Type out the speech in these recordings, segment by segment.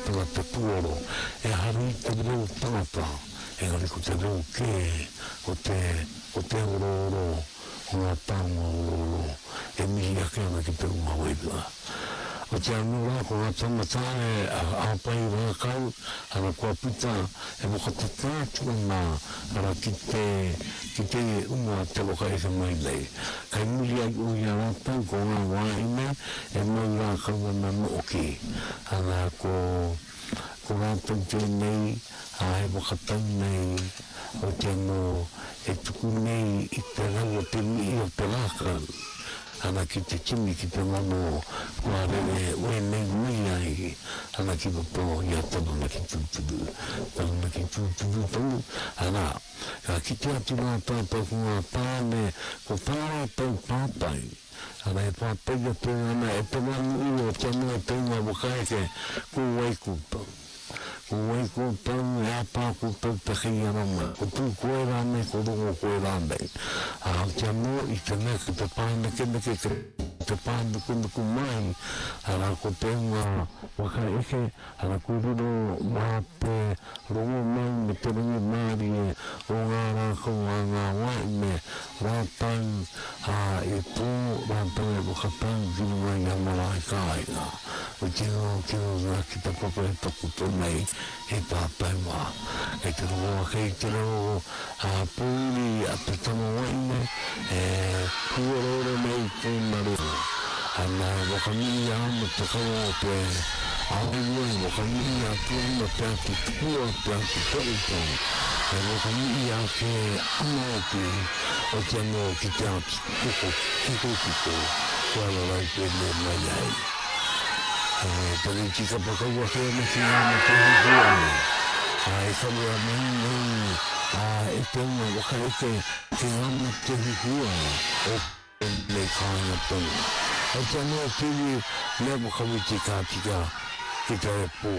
tana te puoro, ehara i te reo tangata, engari ko te reo kē o te, o te orooro, o ngā taonga orooro e mihi ake ana ki te hunga wairua. Otirā anō rā ko ngā tama tāne a Hāpai Rākau, ana kua puta e whakatata atu ana ara ki te, ki te unga te waka eke mai nei. Kei muri ai o i a rātou ko ngā wāhine e mau rākau ana noki, ana ko, ko rātou tēnei, ā, he whakatau nei, oti anō e tuku nei i te rau o te mihi o te rākau, ana ki te tini ki te ngano kua rere wēnei mai ai, ana ki roto i a Taranaki tūturu, Taranaki tūturu tonu, ana, ka kite atu rā tātou ko ngā tāne, ko tā rātou pātai, ana e pātai atu ana e te wānui o te anō e te hunga whakaeke, ko wai koutou? Ko wai koutou, he aha tā koutou take i ara mai? Ko tū koe rānei, ko rongo koe rānei? Ā, oti anō i te mea ki te pānekeneke, ki te pānukunuku mai, arā, ko te hunga whakaeke, arā, ko riro mā te rongomau me te rangimārie o ngā rākau a ngā wāhine rātou, ā, i tō rātou e whakatau ki runga i a marae kāinga. Ko te rongo ki runga ki te papa e takoto nei i tātou mā. Kei te rongo ake i te reo pōuri a te tama wahine e puorooro nei tōna reo. Ana e whakamiria ana te kawa o te āhua, e whakamiria atu ana te ati tupua, te ati tohutohu, e whakamiria ake ana hoki oti anō ki te ati kiko, kikokiko, kua rarau pēnei mai ai. E tari tika pakau ake ana ki ngā mate huhua, ā, e kawea mai nei e te hunga whakaeke ki ngā mate huhua o tēnei kāinga tonu. Oti anō te iwi mea whakawhiti ka tika ki te pō.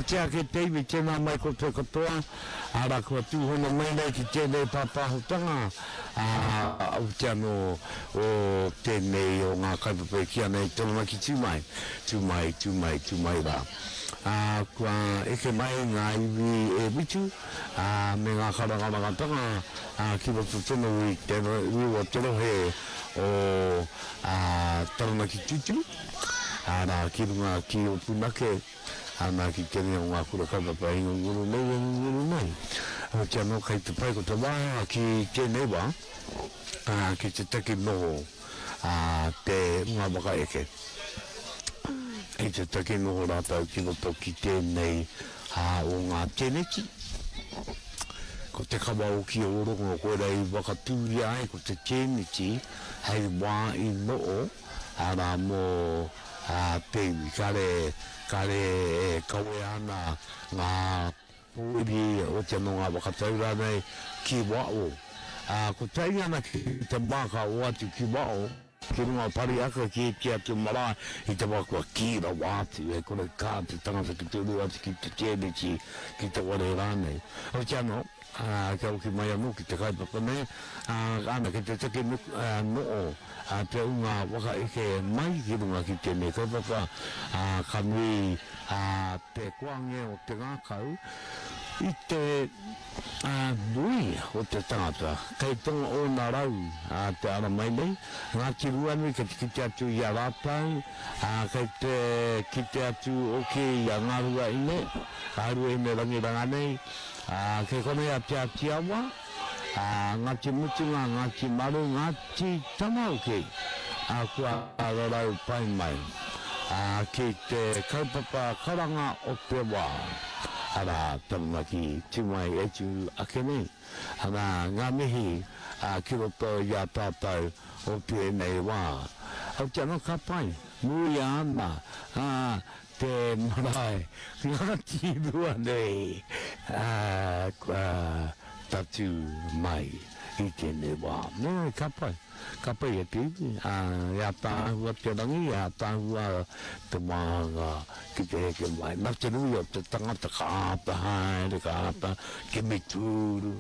Oreatia ake te iwi, tēnā mai koutou katoa, arā kua tūhono mai nei ki tēnei pāpāhotanga, ā, ote anō o tēnei o ngā kaupapa e kīia nei Taranaki Tū Mai, tū mai, tū mai, tū mai rā. Ā, kua eke mai ngā iwi e whitu, ā, me ngā karangarangatanga, ā, ki roto tonu i te riu o te rohe o, ā, Taranaki Tūturu. Arā, ki runga ki Opunake, ana ki tēnei o ngā kura kaupapa e ngunguru nei, e ngunguru nei. Heoti anō, kei te pai ko te wāhanga ki tēnei wā, ā, ki te taki noho a te ngā waka eke. Kei te taki noho rātou ki roto ki tēnei ā, o ngā teneti. Ko te kawa o ki Ōrongo, koirā i whakatūria ai ko te teneti hei wā i noo, arā mō te iwi kare, kare e kawea ana ngā pōuri otirā nō ngā whakatau rānei ki wao. Ā, ko tae ana ki te wā ka oati ki wao, ki runga o Parihaka ki ētehi atu marae i te wā kua kī rawa atu, e kore kā te tangata ki te uru atu ki te tēneti, ki te ware rānei. Otirā anō, ā, kia hoki mai anō ki te kaupapa nei, ā, ana ki te take noo a te unga whakaeke mai ki runga ki tēnei kaupapa, ā, ka nui, ā, te koange o te ngākau i te, ā, nui o te tangata kei tonga ōna rau, ā, te ara mai nei, Ngāti Ruanui kei te kite atu i a rātou, ā, kei te kite atu hoki i a Ngāruaine, Ngāruaine Rangiranga nei, Ā, kei konei a Te Āti Awa, ā, Ngāti Mutunga, Ngāti Maru, Ngāti Tamaoki, ā, kua rarau pai mai, ā, ki te kaupapa karanga o te wā, arā, Taranaki tū mai e tū ake nei. Arā, ngā mihi, ā, ki roto i a tātou o tēnei wā. Otirā, nō ka pai, muia ana, ā, Te marae Ngāti Rua nei kua tatū mai i tēnei wā. Nē, ka pai, ka pai e te iwi, ā, e ātaahua te rangi, e ātaahua te wāhanga ki te heke mai. Nā te nui o te tangata ka āta haere, ka āta kimi tūru.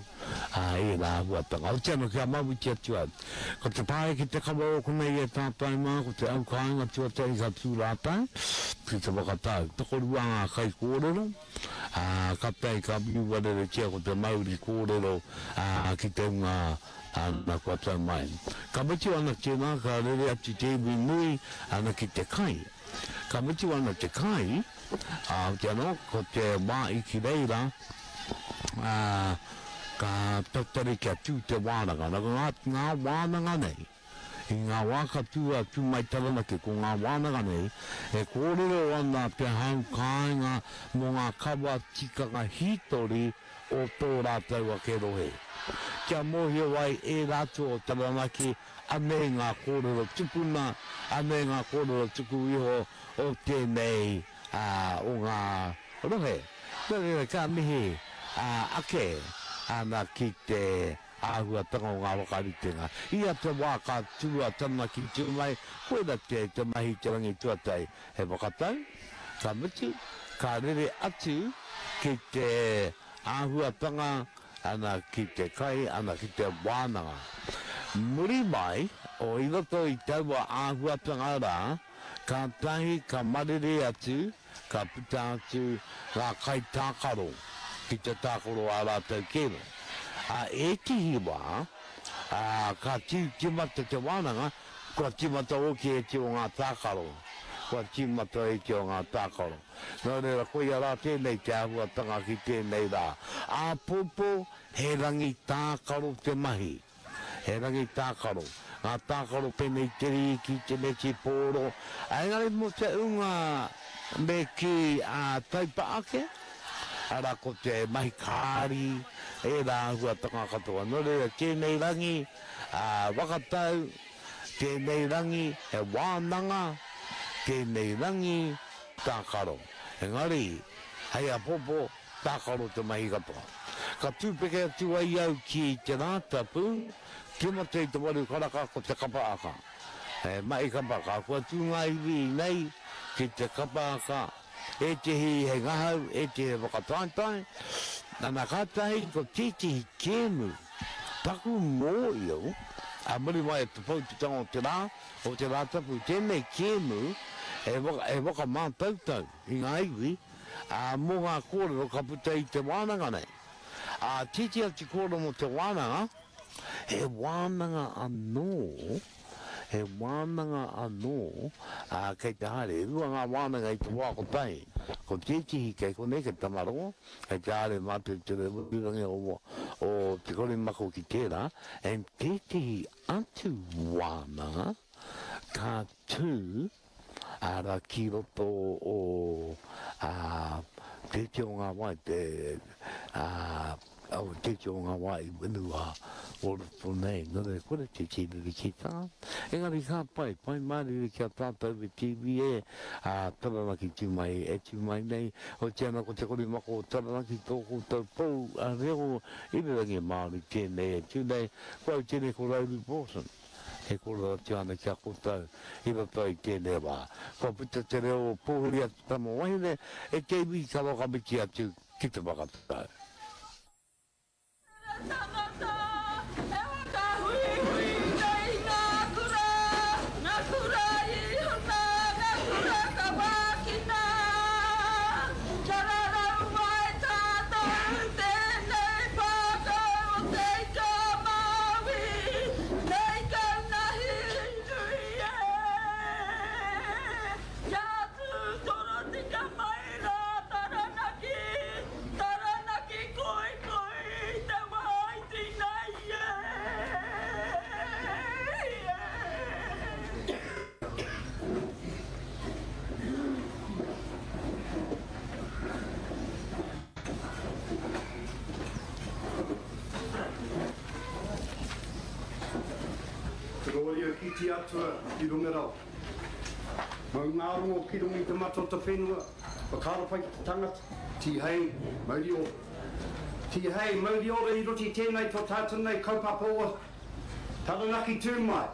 Ā, ērā āhuatanga. Otirā anō kia mauiti atu au. Ko te pae ki te kawa o konei e tātai mā, ko te au kāinga tuatahi ka tū rātou ki te whakatau. Tokorua ngā kaikōrero, ā, ka tae ka whiuareretia ko te mauri kōrero, ā, ki te hunga, ā, kua tau mai. Ka mutu ana tēnā, ka rere atu te iwi nui, ana ki te kai. Ka mutu ana te kai, ā, hoki anō, ko te wā i ki reira, ā, ka tatari kia tū te wānanga. Nā, ko ngā, ngā wānanga nei, i ngā wā ka tū a Tūmai Taranaki, ko ngā wānanga nei, e kōrero ana te hau kāinga mō ngā kawa tikanga hītori o tō rātou ake rohe. Kia mōhio ai ērā atu o Taranaki Anei ngā kōrero tupuna, anei ngā kōrero tuku iho o tēnei o ngā rohe. Nō reira, ka mihi ake ana ki te āhuatanga o ngā whakaritenga. Ia te wā ka tū a Taranaki Tū Mai, koira te te mahi te rangi tuatahi he whakatau, ka mutu, ka rere atu ki te āhuatanga ana ki te kai, ana ki te wānanga. Muri mai, o i roto i taua āhuatanga rā, kātahi ka marere atu, ka puta atu ngā kaitākaro ki te tākaro ā rātou kēmu. Ā ētehi wā, ā, ka tīmata te wānanga, kua tīmata hoki ētehi o ngā tākaro, kua tīmata ētehi o ngā tākaro. Nō reira, koia rā tēnei te āhuatanga ki tēnei rā. Āpōpō, he rangi tākaro te mahi. He rangi tākaro. Ngā tākaro pēnei te rīki, te netipōro. Engari mō te ūnga me kī a taipa ake, arā ko te mahi kāri, ērā āhuatanga katoa. Nō reira, tēnei rangi, ā, whakatau, tēnei rangi, he wānanga, tēnei rangi, Tākaro. Engari, hei apopo, tākaro te mahi katoa. Ka tūpeke atu ai au ki te Rātapu, tīmata i te waru karaka ko te kapa aka. He mahi kapa aka. Kua tū ngā iwi nei ki te kapa aka. Ētehi he ngahau, ētehi he whakataetae. Nana, kātahi ko tētehi kēmu, taku mōio, ā muri mai o te poututanga o te rā, o te Rātapu, tēnei kēmu he whakamātautau i ngā iwi, ā, mō ngā kōrero ka puta i te wānanga nei. Ā, titi atu kōrero mō te wānanga, he wānanga anō, he wānanga anō, ā, kei te haere, e rua ngā wānanga i te wā kotahi. Ko tētehi kei konei, kei Tangaroa, kei te haere mātou i te reo ipurangi o, o Te Korimako ki tērā, and tētehi atu wānanga ka tū, Ara ki roto o Te Iti o ngā Wai, te o Te Iti o ngā Wai i whenua o roto nei, nō reira kore te tīrerekētanga. Engari ka pai, pai mārire ki a tātou e te iwi e, a Taranaki tū mai, e tū mai nei, otiia ana ko Te Korimako o Taranaki tō koutou pou reo irirangi Māori tēnei e tū nei, ko au tēnei ko Rauru Broughton. E kōrero atu ana ki a koutou i roto i tēnei wā. Kua puta te reo o pōhiri a te tama wahine e te iwi ka whakamiti atu ki te whakatau. Tangata e whakahuihui nei ngā kura, ngā kura i huna, ngā kura ka wākina. Kia rarau mai tātou tēnei pākau o Te Ika-a-Māui. Nei kaunahi nui e, Kia tū torotika mai rā Taranaki, Taranaki koikoi te wā iti nei e. Korōria ki te Atua i runga rawa. Maungārongo ki runga i te mata o te whenua, whakaaro pai ki te tangata, tīhei, mauri ora. Tīhei, mauri ora i roto i tēnei tō tātou nei kaupapa o Taranaki tū mai.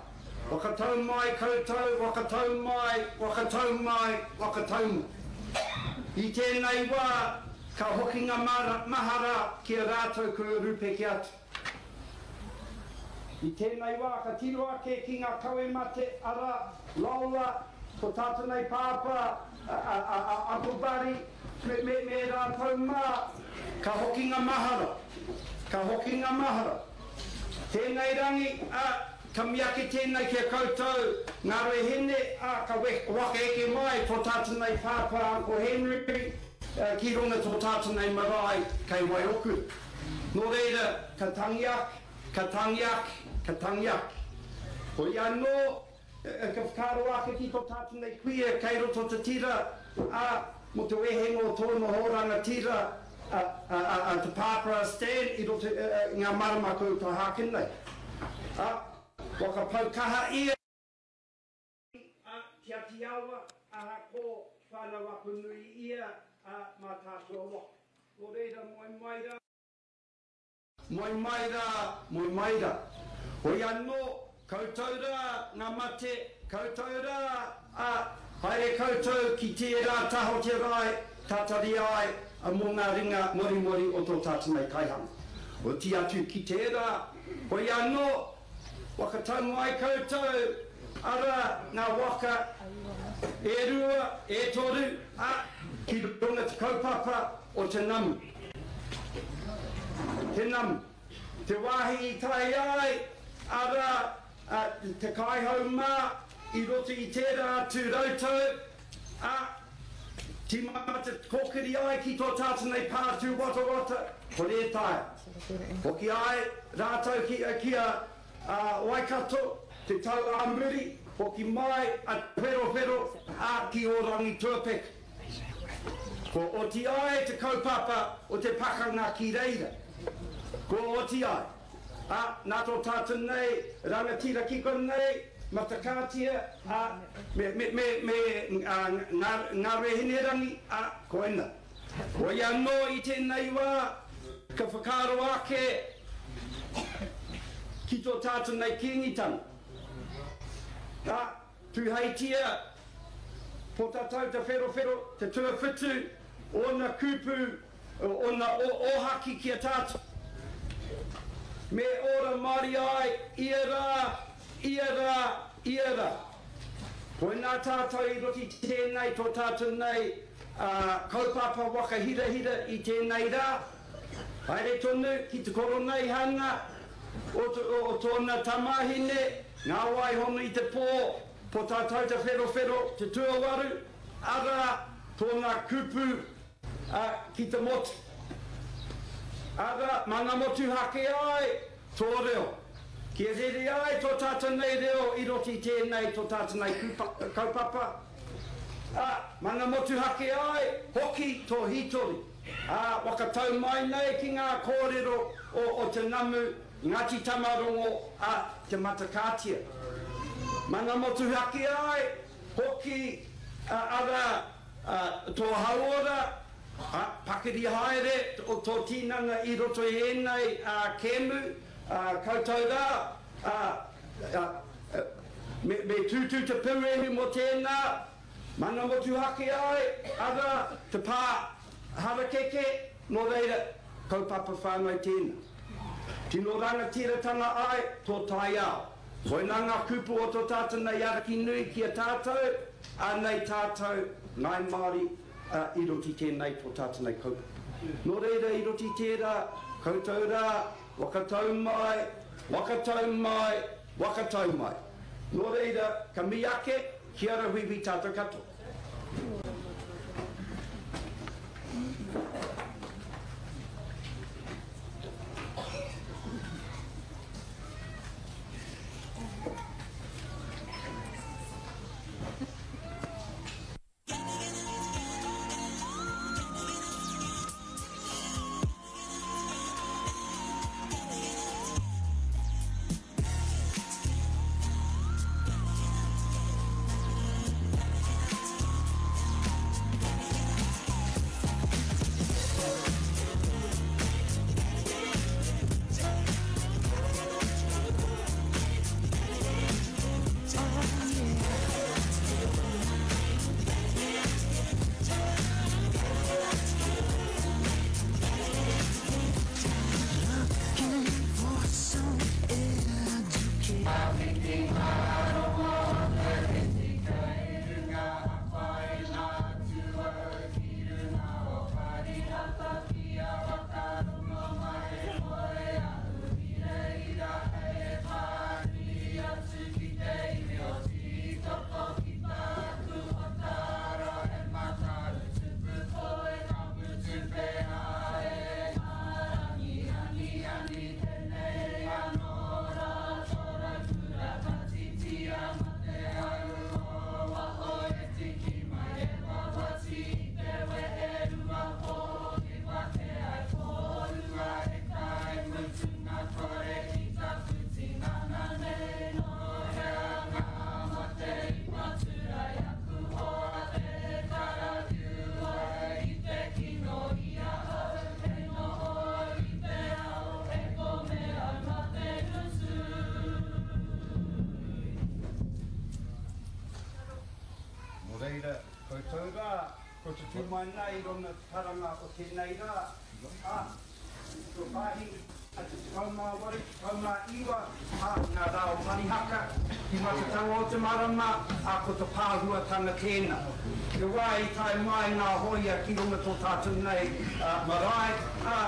Whakatau mai koutou, whakatau mai, whakatau mai, whakatau mai. I tēnei wā, ka hoki ngā mahara ki a rātou kua rūpeke atu. I tēnei wā ka tiro ake ki ngā kawe mate, arā, Lola, ko tātou nei pāpā, a, a, a, a Uncle Buddy, me, me, me rātou mā, ka hoki ngā mahara, ka hoki ngā mahara. Tēnei rangi, ā, ka miaki tēnei ki a koutou, ngā rehene, ā, ka whakaeke mai tō tātou nei pāpā, Uncle Henry, ki runga tō tātou nei marae kei Waiokura. Nō reira, ka tangi ake, ka tangi ake, ka tangi ake. Koia anō, ka whakaaro ake ki tō tātou nei kuia kei roto te tira, ā, mō te wehenga o tōna hoa rangatira, a, a, a, a te pāpā Stan i roto i ngā marama kua taha ake nei. Ā, whakapau kaha ia. A Te Atiawa, ahakoa whanau Apanui ia, a Mātaatua waka. Nō reira, moe mai rā. Moe mai rā, moe mai rā. Hoi anō, koutou rā ngā mate, koutou rā, ā, haere koutou ki tērā taha o te rae, tatari ai mō ngā ringa morimori o tō tātou nei kaihanga. Oti atu ki tērā, hoi anō, Whakatau mai koutou, arā, ngā waka e rua, e toru, ā, ki runga te kaupapa o te namu. Te namu. Te wāhi i tae ai, arā, te kaihau mā i roto i tērā atu rautau, ā, tīmata kōkiri ai ki tō tātou nei pā tūwatawata, kore e taea. Hoki ai rātou ki, ki a Waikato, te tau ā muri, hoki mai a Te Wherowhero, ā, ki Ōrangituapeka. Kua oti ai te kaupapa o te pakanga ki reira. Kua oti ai. Ā, nā tō tātou nei rangatira ki konei, Matakātia, ā, me, me, me, me, ā, ngā, Ngāruahinerangi, ā, koina. Hoi anō i tēnei wā, ka whakaaro ake ki tō tātou nei Kīngitanga. Ā, tūheitia. Potatau Te Wherowhero te tuawhitu, ōna kupu, ōna ōhaki ki a tātou. Me ora Māori ai ia rā, ia rā, ia rā. Koinā tātou i roto i tēnei tō tātou nei kaupapa waka hirahira i tēnei rā. Haere tonu ki te koroneihana o tōna tamāhine, ngā wai hono i te pō, Potatau Te Wherowhero te tuawaru, arā, tōna kupu ki te motu. Arā, mana motuhake ai tō reo. Kia rere ai tō tātou nei reo i roto i tēnei tō tātou nei kaupapa, ā, mana motuhake ai hoki tō hītori. Ā, whakatau mai nei ki ngā kōrero o Te Namu, Ngāti Tamarongo, ā, Te Matakātia. Mana motuhake ai hoki, arā, tō hauora, ā, pakiri haere tō tinana i roto i ēnei kēmu, ā, koutou rā, ā, me tūtū te pūehu mō tēnā, mana motuhake ai, arā, te pā harakeke, nō reira, kaupapa whānau tēnā. Tino rangatiratanga ai tō taiao. Koinā ngā kupu o tō tātou nei Ariki nui ki a tātou, anei tātou, Ngāi Māori, i roto i tēnei tō tātou nei kaupapa. Nō reira i roto i tērā, koutou rā, whakatau mai, whakatau mai, whakatau mai. Nō reira, ka mihi ake, kia ora huihui tātou katoa. Nō reira, koutou rā, kua tutū mai nei i rona te karanga o tēnei rā, ā, kua wāhi a te 18, 19, ā, ngā rā o Parihaka, ki matatanga o te marama, ā, ko te pāhuatanga tēnā. Te wā i tae mai ngā hōia ki runga tō tātou nei marae, ā,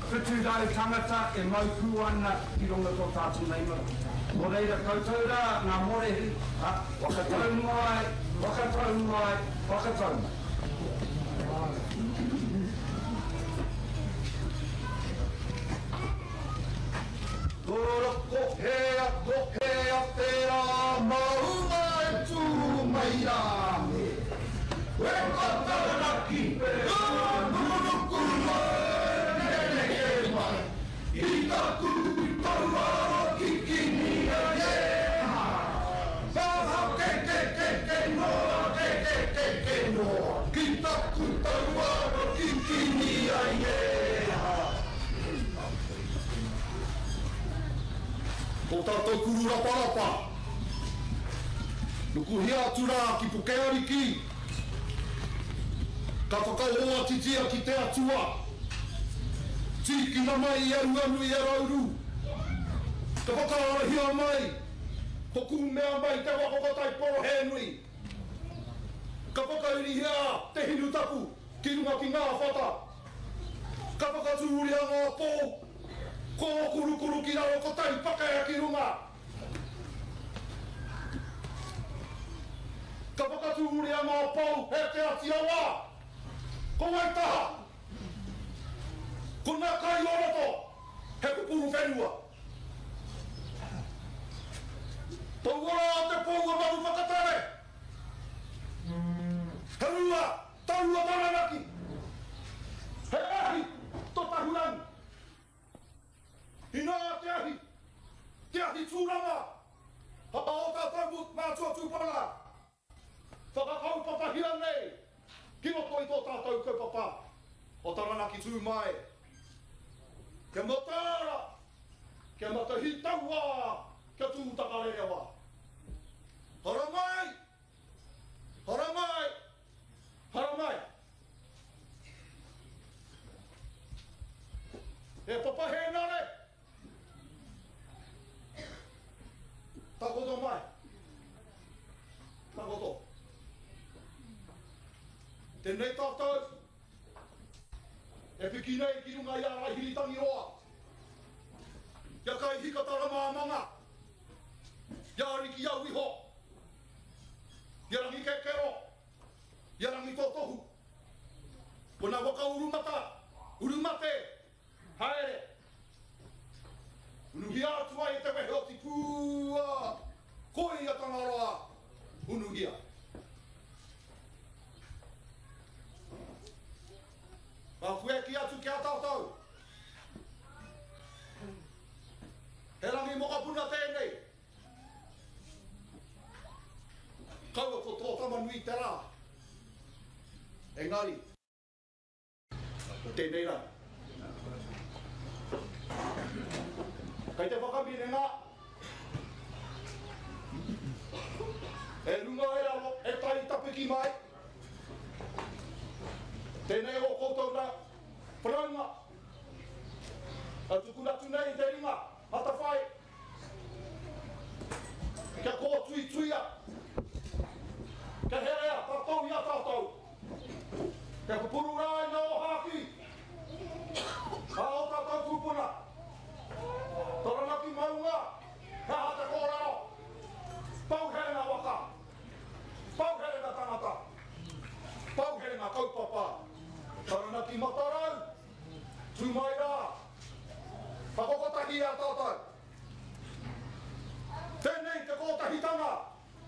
1700 tangata e mau pū ana ki runga tō tātou nei marae. Nō reira koutou rā, ngā morehu, ā, whakatau mai, whakatau mai, whakatau mai. Ko hea, ko hea tērā maunga e tū mai rā me Koe ko Taranaki, Nunuku mai, Neke mai, I taku tauaro kikini ai e ha. Maha ke ke ke ke noa ke ke ke ke noa, Ki taku tauaro kikini ai e ha. Tō tātou kuru raparapa. Nukuhia atu rā ki Pukeariki, ka whakaoatitia ki te Atua. Tīkina mai i a Ruanui e Rauru, ka whakaarahia mai, ko kūmea mai te waka ko Taiporohēnui. Ka whakairihia te hinu tapu ki runga ki ngā whata. Ka whakatūria ngā pou, ko Okurukuru ki raro ko Taipakea ki runga. Ka whakatūria ngā pou e Te Ati Awa, ko Waitaha, ko ngā kai o roto, he pupuru whenua. Poua rā te pou a Maruwhakatare, he rua taua Taranaki, he ahi to Tahurangi. Inā te ahi, te ahi tūrama, a ō tātou mātua tūpuna, whakakaupapahia nei ki roto i tō tātou kaupapa o Taranaki Tū Mai. Kia mataara, kia matahītauā, kia tūtakarerewa. Haramai! Haramai! Haramai! E Papa Hēnare! Takoto mai. Takoto. Tēnei tātou e piki nei ki runga i a Raihiri Tangiroa, kia kai hika taramāmanga, kia ariki au iho, kia rangi kekero, kia rangi tōtohu. Ko nā waka urumata, urumate, haere. Unuhia atu ai e te wehe o Tipua, koia Tangaroa, unuhia. Ka kueki atu ki a tātou. He rangi mokopuna tēnei. Kaua ko tō tama nui te rā. Engari, ko tēnei rā. Kei te whakaminenga e runga e raro, e tai tapiki mai. Tēnei o koutou nā whanaunga. A tukuna atu nei i te ringa, atawhai. Kia kōtuituia, kia herea tātou i a tātou. Kia pupuru rā i ngā ōhākī a ō tātou tūpuna. Taranaki maunga, he aha te kōrero? Pou herenga waka, pou herenga tangata, pou herenga kaupapa. Taranaki matarau, tū mai rā, whakakotahi i a tātou. Tēnei te kōtahitanga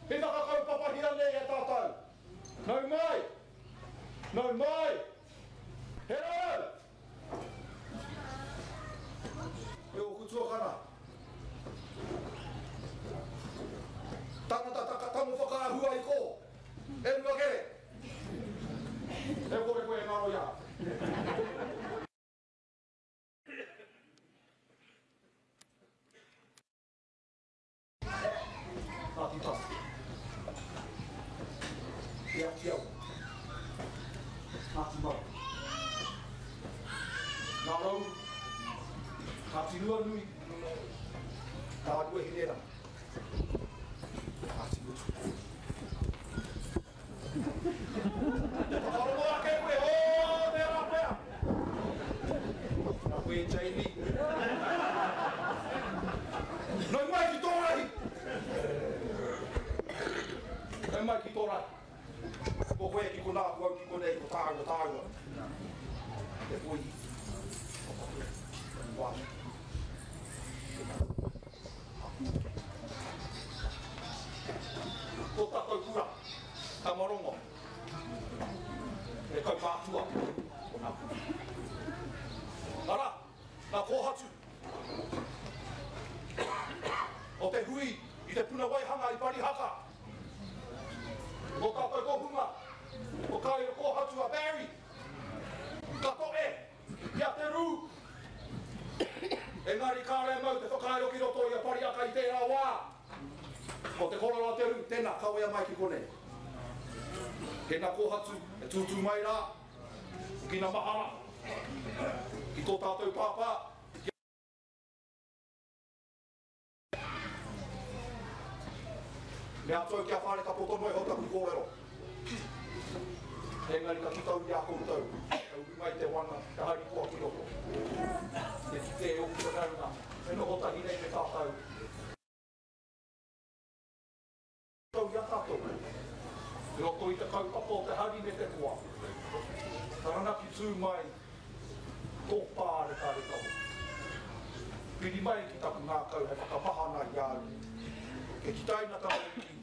i whakakaupapahia nei e tātou. Nau mai! Nau mai! He rau! E ōku tuakana. Tangata takatango whakaahua i kō. E rua kere. E kore koe e ngaro i a. Ngāti Pae. Te Ati Awa. Ngāti Maru. Ngā Rauru. Ngāti Ruanui. Ngā Ruahinerangi. Ngāti Mutu. Whakarongo ake koe, oh, tērā pea. Nā koe e Jamie. Nau mai ki tō rahi. Nau mai ki tō rahi. Ko koe ki konā, ko au ki konei, ko tāua, tāua. E poi. Wā. Tō tātou kura, Tamarongo, e kaumātua o ngā kura. Arā, ngā kōhatu o te hui i te puna waihanga i Parihaka. Tō tātou tohunga, ko Kāira Kōhatu a Barry, ka toʻe ki a Te Rū. Engari kāre mau te whakairo ki roto i a Pariaka i tērā wā. Ko te kōrero a Te Uru, tēnā, kawea mai ki konei. Tēnā kōhatu e tūtū mai rā, hokina mahara ki tō tātou pāpā, ki a. Mea atu au ki a Wharekapo tonu iho taku kōrero. Engari ka kitau i a koutou, ka uru mai te wana, ka harikoa ki roto. Te kite e ōku whanaunga, e noho tahi nei me tātou. I a tātou. I roto i te kaupapa o te hari me te koa. Taranaki tū mai tō pārekareka hoki. Piri mai ki taku ngākau hei whakamahana i a au. Kei kitaina tamariki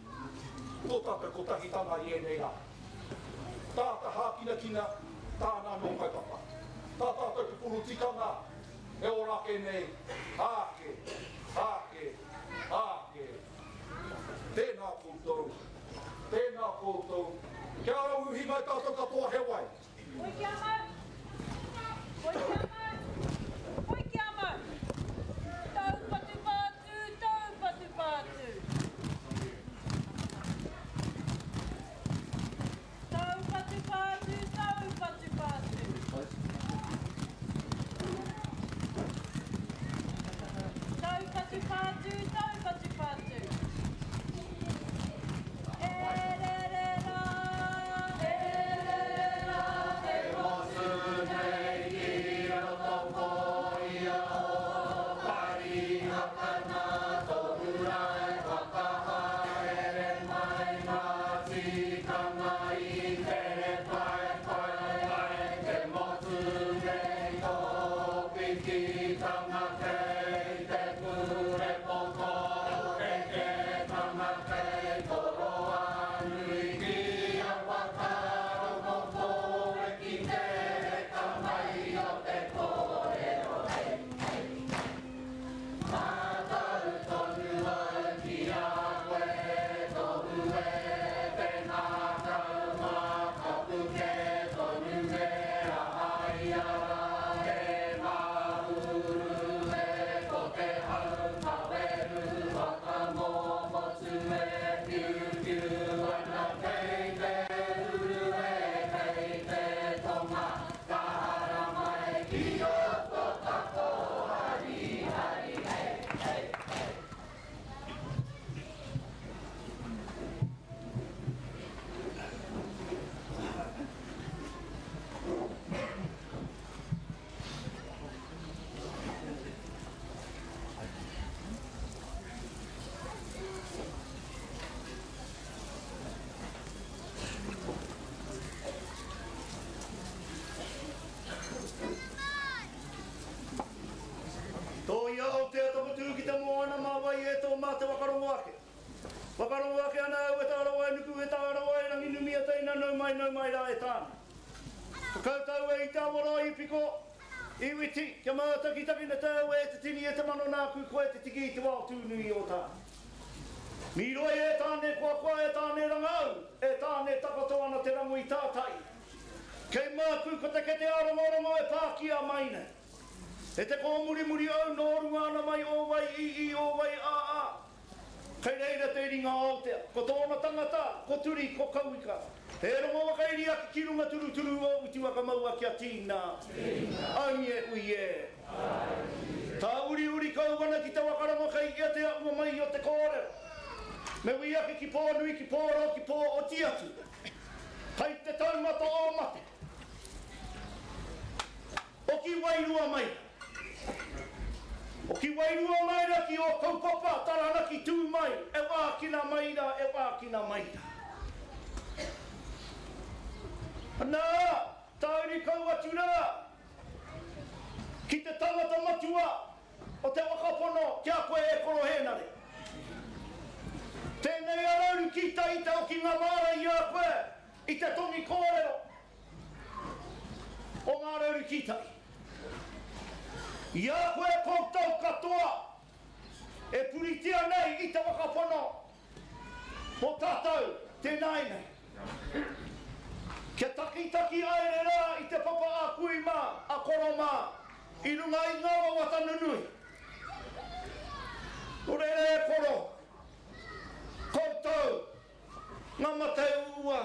tō tātou kotahitanga i ēnei rā. Tā te hākinakina, tāna anō kaupapa. Tā tātou pupuru tikanga e ora ake nei, āke, āke, āke. Tēnā koutou, tēnā koutou, kia rauuhi mai tātou katoa he wai. Hoi kia mau! Hoi kia mau! Hoi kia mau! Taupatupātū, taupatupātū! Taupatupātū, taupatupātū! Taupatupātū, taupatupātū! E rere rā, e rere rā te motu nei ki roto ko ia o Parihakana tohu rā e whakahaere mai ngā tikanga i tere paepae ai te motu nei tō pikitanga kei te pūrepo tō rerekētanga kei toroa nui ki a whakarongo koe ki te reka mai o te kōrero hei hei hei Mātau tonu au ki a koe tohu e te ngākau makapuke tonu me aha ia rā e Mahuru e ko te hau kaweru whakamomotu e piupiu ana kei te uru e kei te tonga ka haramai ki roto tako harihari hei hei hei. Tōia Aotea Tapatū ki te moana mā wai e tō mā te whakarongo ake. Whakarongo ake ana au e Tārawa e Nuku e Tārawa e Ranginumia teina nau mai nau mai rā e Tāne. Ka koutou e i te awaroa i piko, i witi, kia mātakitakina tāu e te tini e te mano nāku koe te tiki i te wao tūnui o Tāne. Mīroi e Tāne koakoa e Tāne rangau, e Tāne takoto ana te rango i tātai. Kei māku ko te kete ārongorongo e pākia mai nei. E te kōmurimuri au nō runga ana mai o wai i i o wai a a. Kei reira te ringa Aotea, ko tōna tangata, ko Turi, ko Kauika. He rongo whakairi ake ki runga turuturu o Utiwaka maua kia tīna. Aungie ui e. Tāuriuri kau ana ki te waka rongo kei ia te aua mai o te kōrero. Me ui ake ki pō nui, ki pō roa, ki pō oti atu. Kei te taumata o mate. Hoki wairua mai. Hoki wairua mai ra ki o kaupapa, Taranaki tū mai, e wākina mai ra, e wākina mai ra. Ana, tāuri kau atu rā ki te tangata matua o te whakapono ki a koe e Koro Hēnare. Tēnei a Rauru ki tai i te okinga māra i a koe i te tongi kōrero o ngā rauru kītai. I a koe koutou katoa e puritia nei i te whakapono mō tātou tēnāinei. Kia takitaki aere rā i te papa a kui mā, a koro mā, i runga i ngā wawata nunui. Nō reira e koro, koutou ngā mate uua.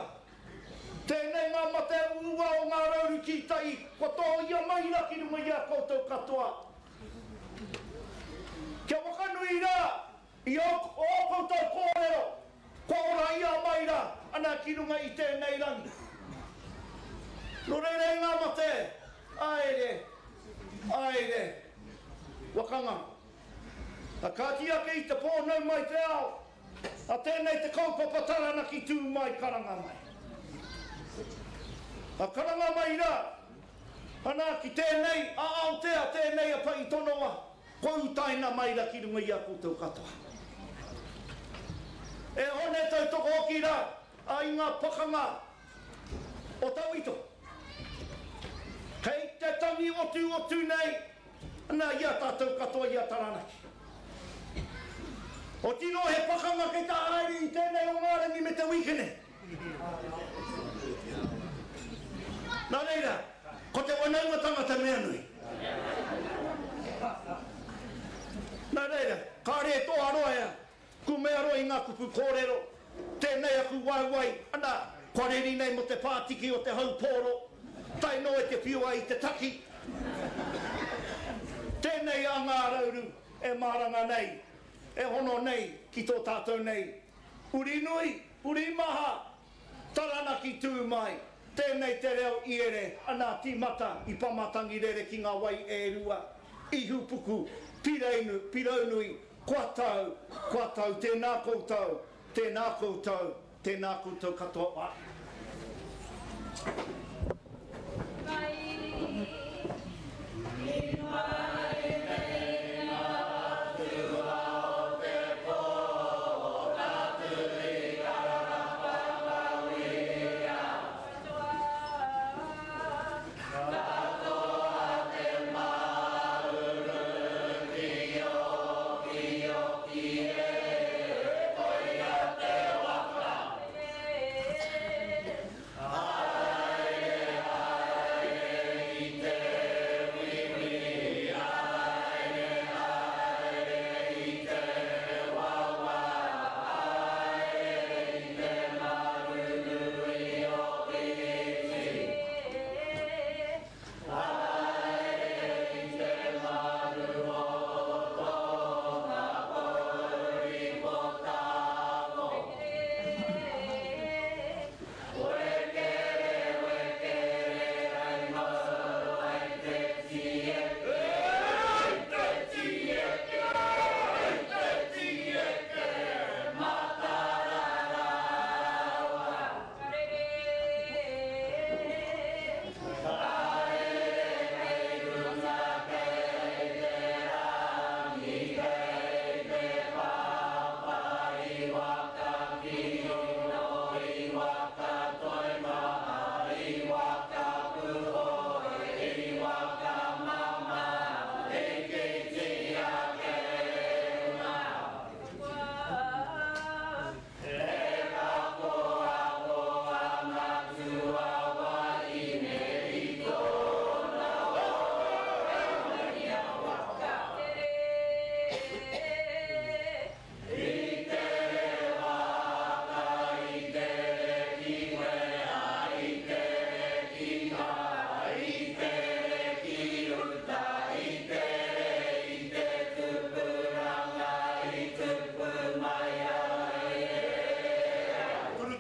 Tēnei ngā mate uua o Ngā Rauru Tītai kua tōia mai rā ki runga i a koutou katoa. Kia wakanui rā i ō koutou kōrero kua ora ia mai rā ana ki runga i tēnei rangi. Nō reira e ngā mate, aere, aere, wakanga. A kāti ake i te pō nau mai te ao, a tēnei te kaupapa Taranaki tū mai karanga mai. A karanga mai rā, ana ki tēnei a Aotea tēnei a Paitonoa, kua utaina mai ra ki runga i a koutou katoa. E one tautoko hoki ra a i nga pakanga o Tauito. Kei te tangi otuotu nei ana i a tatou katoa i a Taranaki. Otiro he pakanga kei ta haere i tenei o nga rangi me te wikene. Nā reira, ko te wanaungatanga te mea nui. Nā reira, kāre e toa roa e kumea roa i ngā kupu kōrero, tēnei aku waewae, ana, kua reri nei mō te pātiki o te haupōro, tae noa i te whiua i te taki. Tēnei a Ngā Rauru e maranga nei, e hono nei ki tō tātou nei Uri nui, uri maha, Taranaki tū mai, tēnei te reo iere ana tīmata i Pamatangi rere ki ngā wai e rua, Ihupuku, Pireinu, Piraunui, kua tau, kua tau, tēnā koutou, tēnā koutou, tēnā koutou katoa.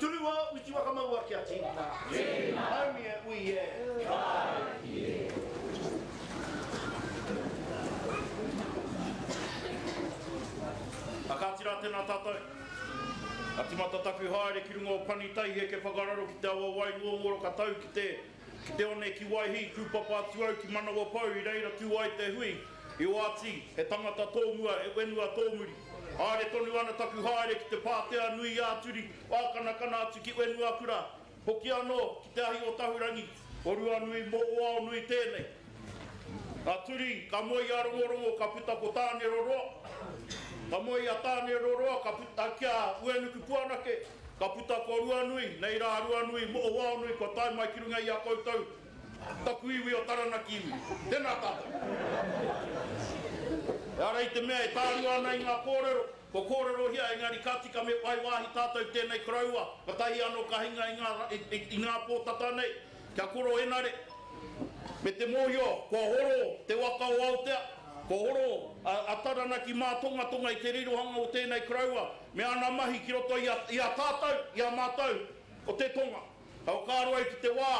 Turuturu o uti whakamaua kia tīna. Tīna. Haumi e ui e. Kai. A kāti rā tēnā tātou. Ka timata taku haere ki runga o Pani Taiheke whakararo ki te awa Waingōngoro ka tau ki te ki te one ki Waihī kūpapa atu au ki Manawapou i reira tū ai te hui i oati he tangata tōmua he whenua tōmuri. Haere tonu ana taku haere ki te pātea nui ā-turi wākanakana atu ki Whenuakura hoki anō ki te ahi o Tahurangi o Ruanui mō Oaonui tēnei. Ka turi, ka moe i a Rongorongo ka puta ko Tāneroroa. Ka moe i a Tāneroroa ka puta ki a Uenuku Puanake, ka puta ko Ruanui, nei rā Ruanui, Mo'owaonui kua tae mai ki runga i a koutou, taku iwi o Taranaki iwi. Tēnā tātou. Ehara i te mea e tārua ana i ngā kōrero. Kua kōrerohia engari ka tika me whai wāhi tātou tēnei koroua, katahi anō ka hinga i ngā, i, i, i ngā pō tata nei, kia koro Henare. Me te mōhio, kua horo te waka o Aotea, kua horo a, a Taranaki mātongatonga i te rirohanga o tēnei koroua, me ana mahi ki roto i a, i a tātou, i a mātou o te tonga. Ka whakaaro au ki te wā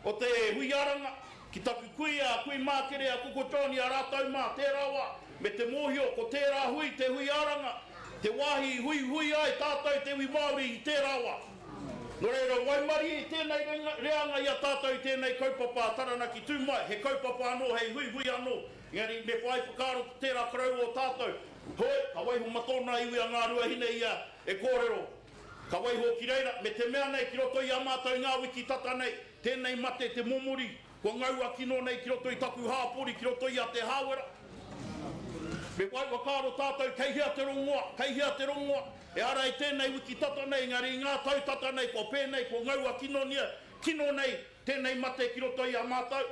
o te hui aranga, ki taku kuia, a Kui Mākere, a Koko John i a rātou mā, tērā wā, me te mōhio ko tērā hui te hui aranga, te wāhi i huihui ai tātou te iwi Māori i tērā wā. Nō reira, waimarie i tēnei reanga i a tātou i tēnei kaupapa a Taranaki tū mai, he kaupapa anō hei huihui anō, engari me whai whakaaro ki tērā koroua o tātou, hoi, ka waiho ma tōna iwi a Ngāruahine ia e kōrero, Ka waiho ki reira, me te mea nei ki roto i a mātou i ngā wiki tata nei, tēnei mate te momori, kua ngaua kino nei ki roto i taku hāpori, ki roto i a Te Hāwera. Me whai whakaaro tātou kei hea te rongoa, kei hea te rongoa. Ehara i tēnei wiki tata nei, engari i ngā tau tata nei kua pēnei, kua ngaua kinonia, kino nei tēnei mate ki roto i a mātou.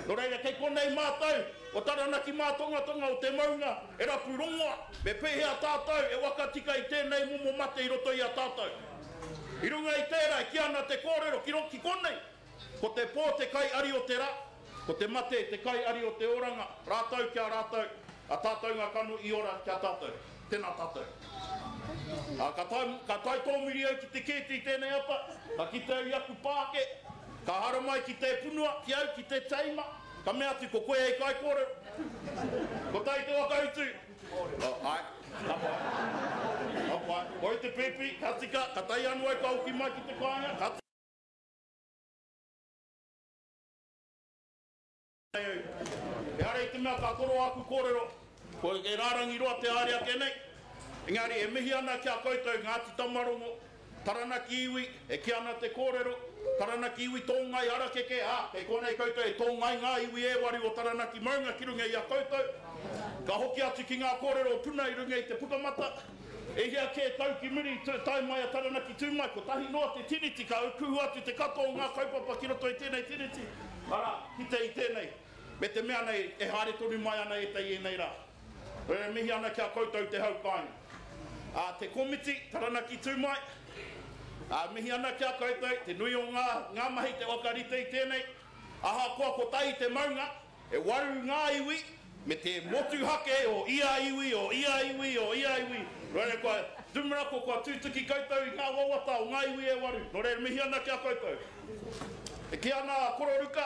Nō reira, kei konei mātou, o Taranaki mātongatonga o te maunga e rapu rongoa, me pēhea tātou e whakatika i tēnei momo mate i roto i a tātou. I runga i tērā, e kī ana te kōrero ki ki konei, ko te pō te kai ari o te rā, ko te mate te kai ari o te oranga, rātou ki a rātou, a tātou ngā kanohi ora ki a tātou. Tēnā tātou. Ā, ka tae, ka tae tōmuri au ki te kēti i tēnei ata, ka kite au i aku pāke, ka haramai ki te punua, ki au, ki te teima, ka mea atu, ko koe hei kaikōrero. Kotahi te whakautu. Oh, āe, ka pai. Ka pai. Koi te pēpi, ka tika, ka tae anō au ka hoki mai ki te kāinga, ka. Ehara i te mea ka toro āku kōrero, kua e rārangi roa te haere ake nei. Engari e mihi ana ki a koutou Ngāti Tamarongo, Taranaki iwi, e kī ana te kōrero, Taranaki iwi tōngai harakeke, ā, kei konei koutou e tōngai ngā iwi e waru o Taranaki maunga ki runga i a koutou. Ka hoki atu ki ngā kōrero o Puna i runga i te Pukamata. E hia kē tau ki muri i tae mai a Taranaki tū mai, kotahi noa te tiriti, ka kuhu atu te katoa o ngā kaupapa ki roto i tēnei tiriti, arā, kite i tēnei, me te mea nei e haere tonu mai ana ētahi i ēnei rā. E mihi ana ki a koutou te hau kāinga. Ā, te komiti, Taranaki tū mai, ā, mihi ana ki a koutou, te nui o ngā, ngā mahi te whakarite i tēnei, ahakoa kotahi te maunga, E waru ngā iwi, me te motuhake o ia iwi, o ia iwi, o ia iwi. Nō reira, kua tūmanako, kua tutuki koutou i ngā wawata o ngā iwi e waru. Nō reira, mihi ana ki a koutou. E kī ana a Kororuka,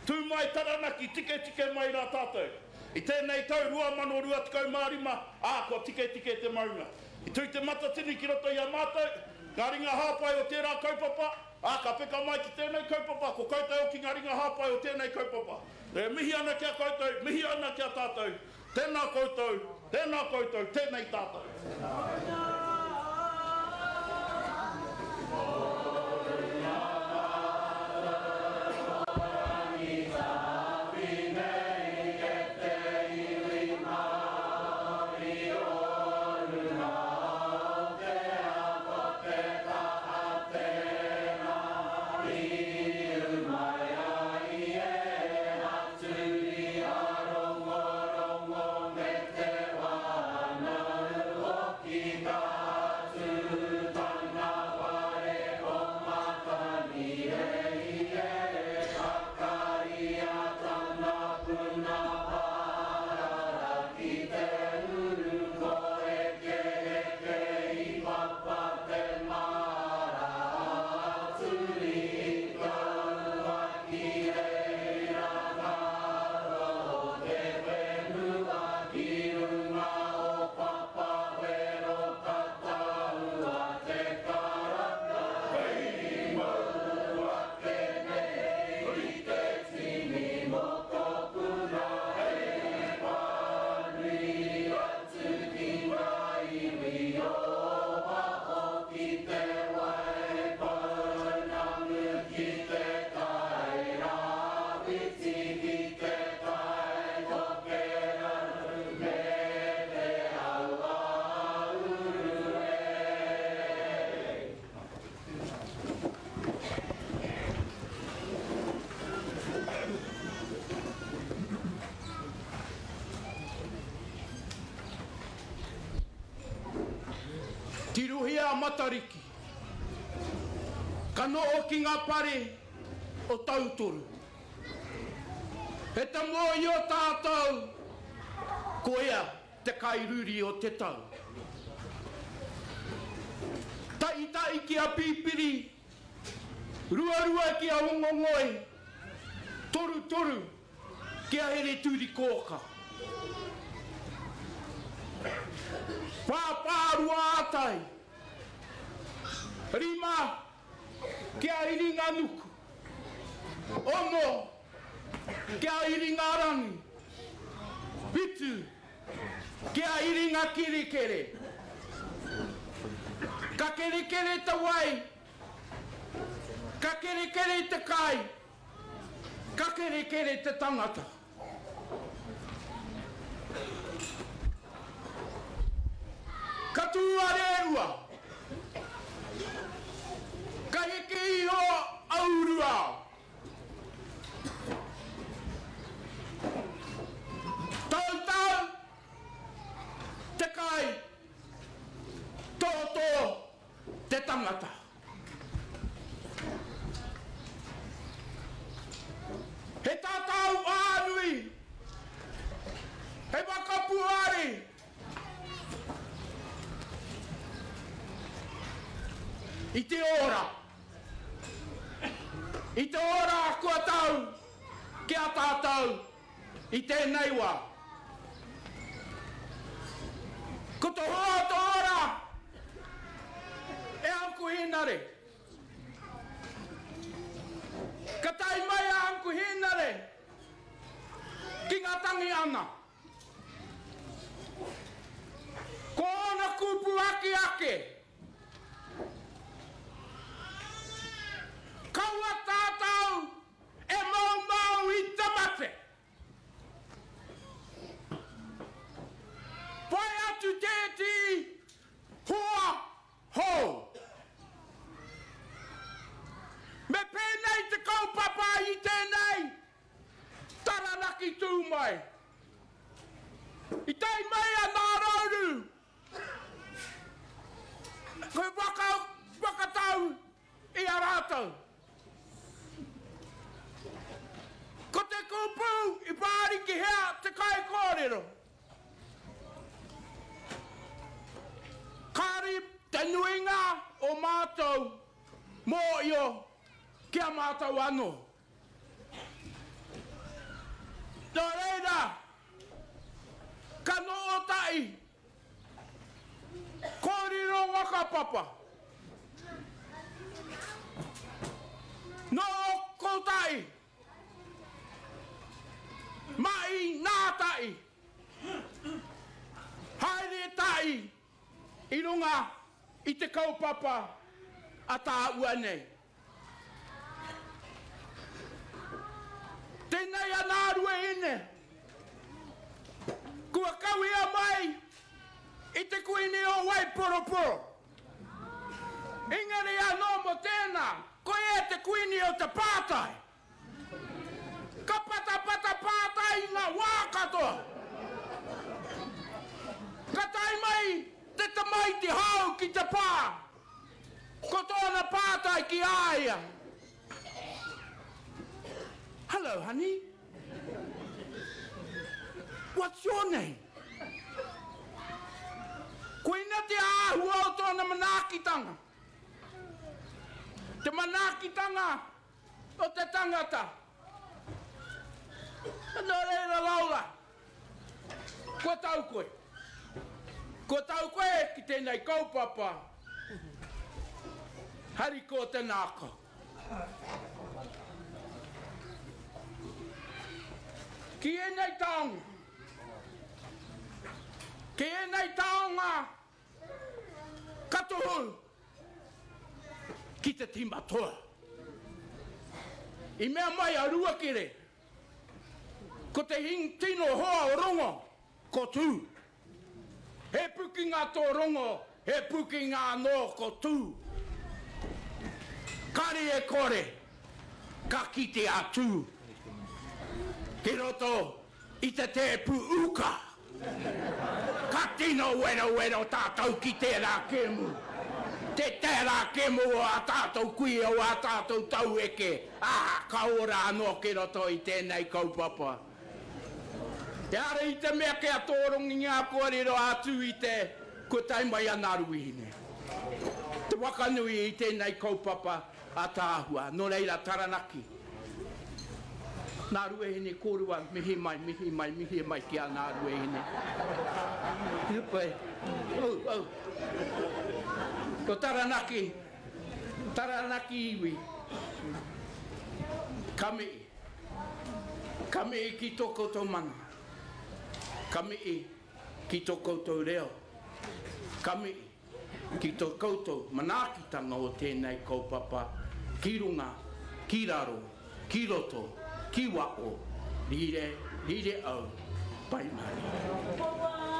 Tū mai Taranaki, tiketike mai rā tātou. I tēnei tau 2025, ā, kua tiketike te maunga. I tū Te Matatini ki roto i a mātou, ngā ringa hāpai o tērā kaupapa, Ā, ka peka mai ki tēnei kaupapa, ko koutou hoki ngā ringa hāpai o tēnei kaupapa. E mihi ana ki a koutou, mihi ana ki a tātou, tēnā koutou, tēnā koutou, tēnei tātou. a Matariki. Ka noho ki ngā pare o Tautoru. He te mōhio tātou koia te kairuri o te tau. Tahitahi ki a Pipiri, ruarua ki a Hongongoi, torutoru ki a Hereturikōka. Pāpā Ruaātai, Rima ki a Iringanuku, Ono ki a Iringarangi, Whitu ki a Iringakerekere. Ka kerekere te wai, ka kerekere te kai, Ka kerekere te tangata. Ka tū a Rēua. Ka heke iho a Uruao. Tautau te kai, tōtō te tangata. He tatau ānui, he waka puari. I te ora, i te ora kua tau ki a tātou i tēnei wā. Ko te hoa o te ora e Uncle Hēnare. Ka tae mai a Uncle Hēnare ki ngā tangi ana. Ko ōna kupu ake ake. Kaua tātou e moumou i te mate. Whai atu tētehi hoa hou. Me pēnei te kaupapa i tēnei Taranaki tū mai. I tae mai a Ngārauru He waka whakatau i a rātou. Ko te kupu i whārikihia te kaikōrero. Kāri te nuinga o mātou mōhio ki a mātou anō. Nō reira, ka noho tahi Kōrero whakapapa. Nō kotahi. Mahi ngātahi. Haere tahi i runga i te kaupapa a tāua nei. Tēnei a Ngāruahine, kua kawea mai i te Kuini o Waiporoporo. Engari anō mō tēnā, koia te Kuini o te pātai. Ka patapata pātai i ngā wā katoa. Ka tae mai te tamaiti hou ki te pā. Ko tōna pātai ki a ia, Hello honey, what's your name? Koina te āhua o tōna manaakitanga. Te manaakitanga o te tangata. Nō reira Lola, kua tau koe. Kua tau koe ki tēnei kaupapa, harikoa te ngākau. Ki ēnei taonga, ki ēnei taonga Ka tohu ki te tima toa. I mea mai a Ruakere, ko te tino hoa o Rongo, ko Tū. He pukenga tō Rongo, he pukenga anō ko Tū. Kare e kore, ka kite a Tū ki roto I te tēpu uka. Ka tino werowero tātou ki tērā kēmu. Te tērā kemo o ā tātou kuia, o ā tātou taueke, ā, ka ora anō ki roto i tēnei kaupapa. Ehara i te mea kia tōrongi ngā kōrero atu i te kua tae mai a Ngāruahine. Te waka nui i tēnei kaupapa ataahua. Nō reira, Taranaki. Ngāruahine kōrua, mihi mai, mihi mai, mihi mai ki a Ngāruahine. Pai. Au, au. Ko Taranaki, Taranaki iwi. Ka mihi. Ka mihi ki tō koutou mana. Ka mihi ki tō koutou reo. Ka mihi ki tō koutou manaakitanga o tēnei kaupapa ki runga, ki raro, ki roto, ki waho, rire, rire au, pai mārire.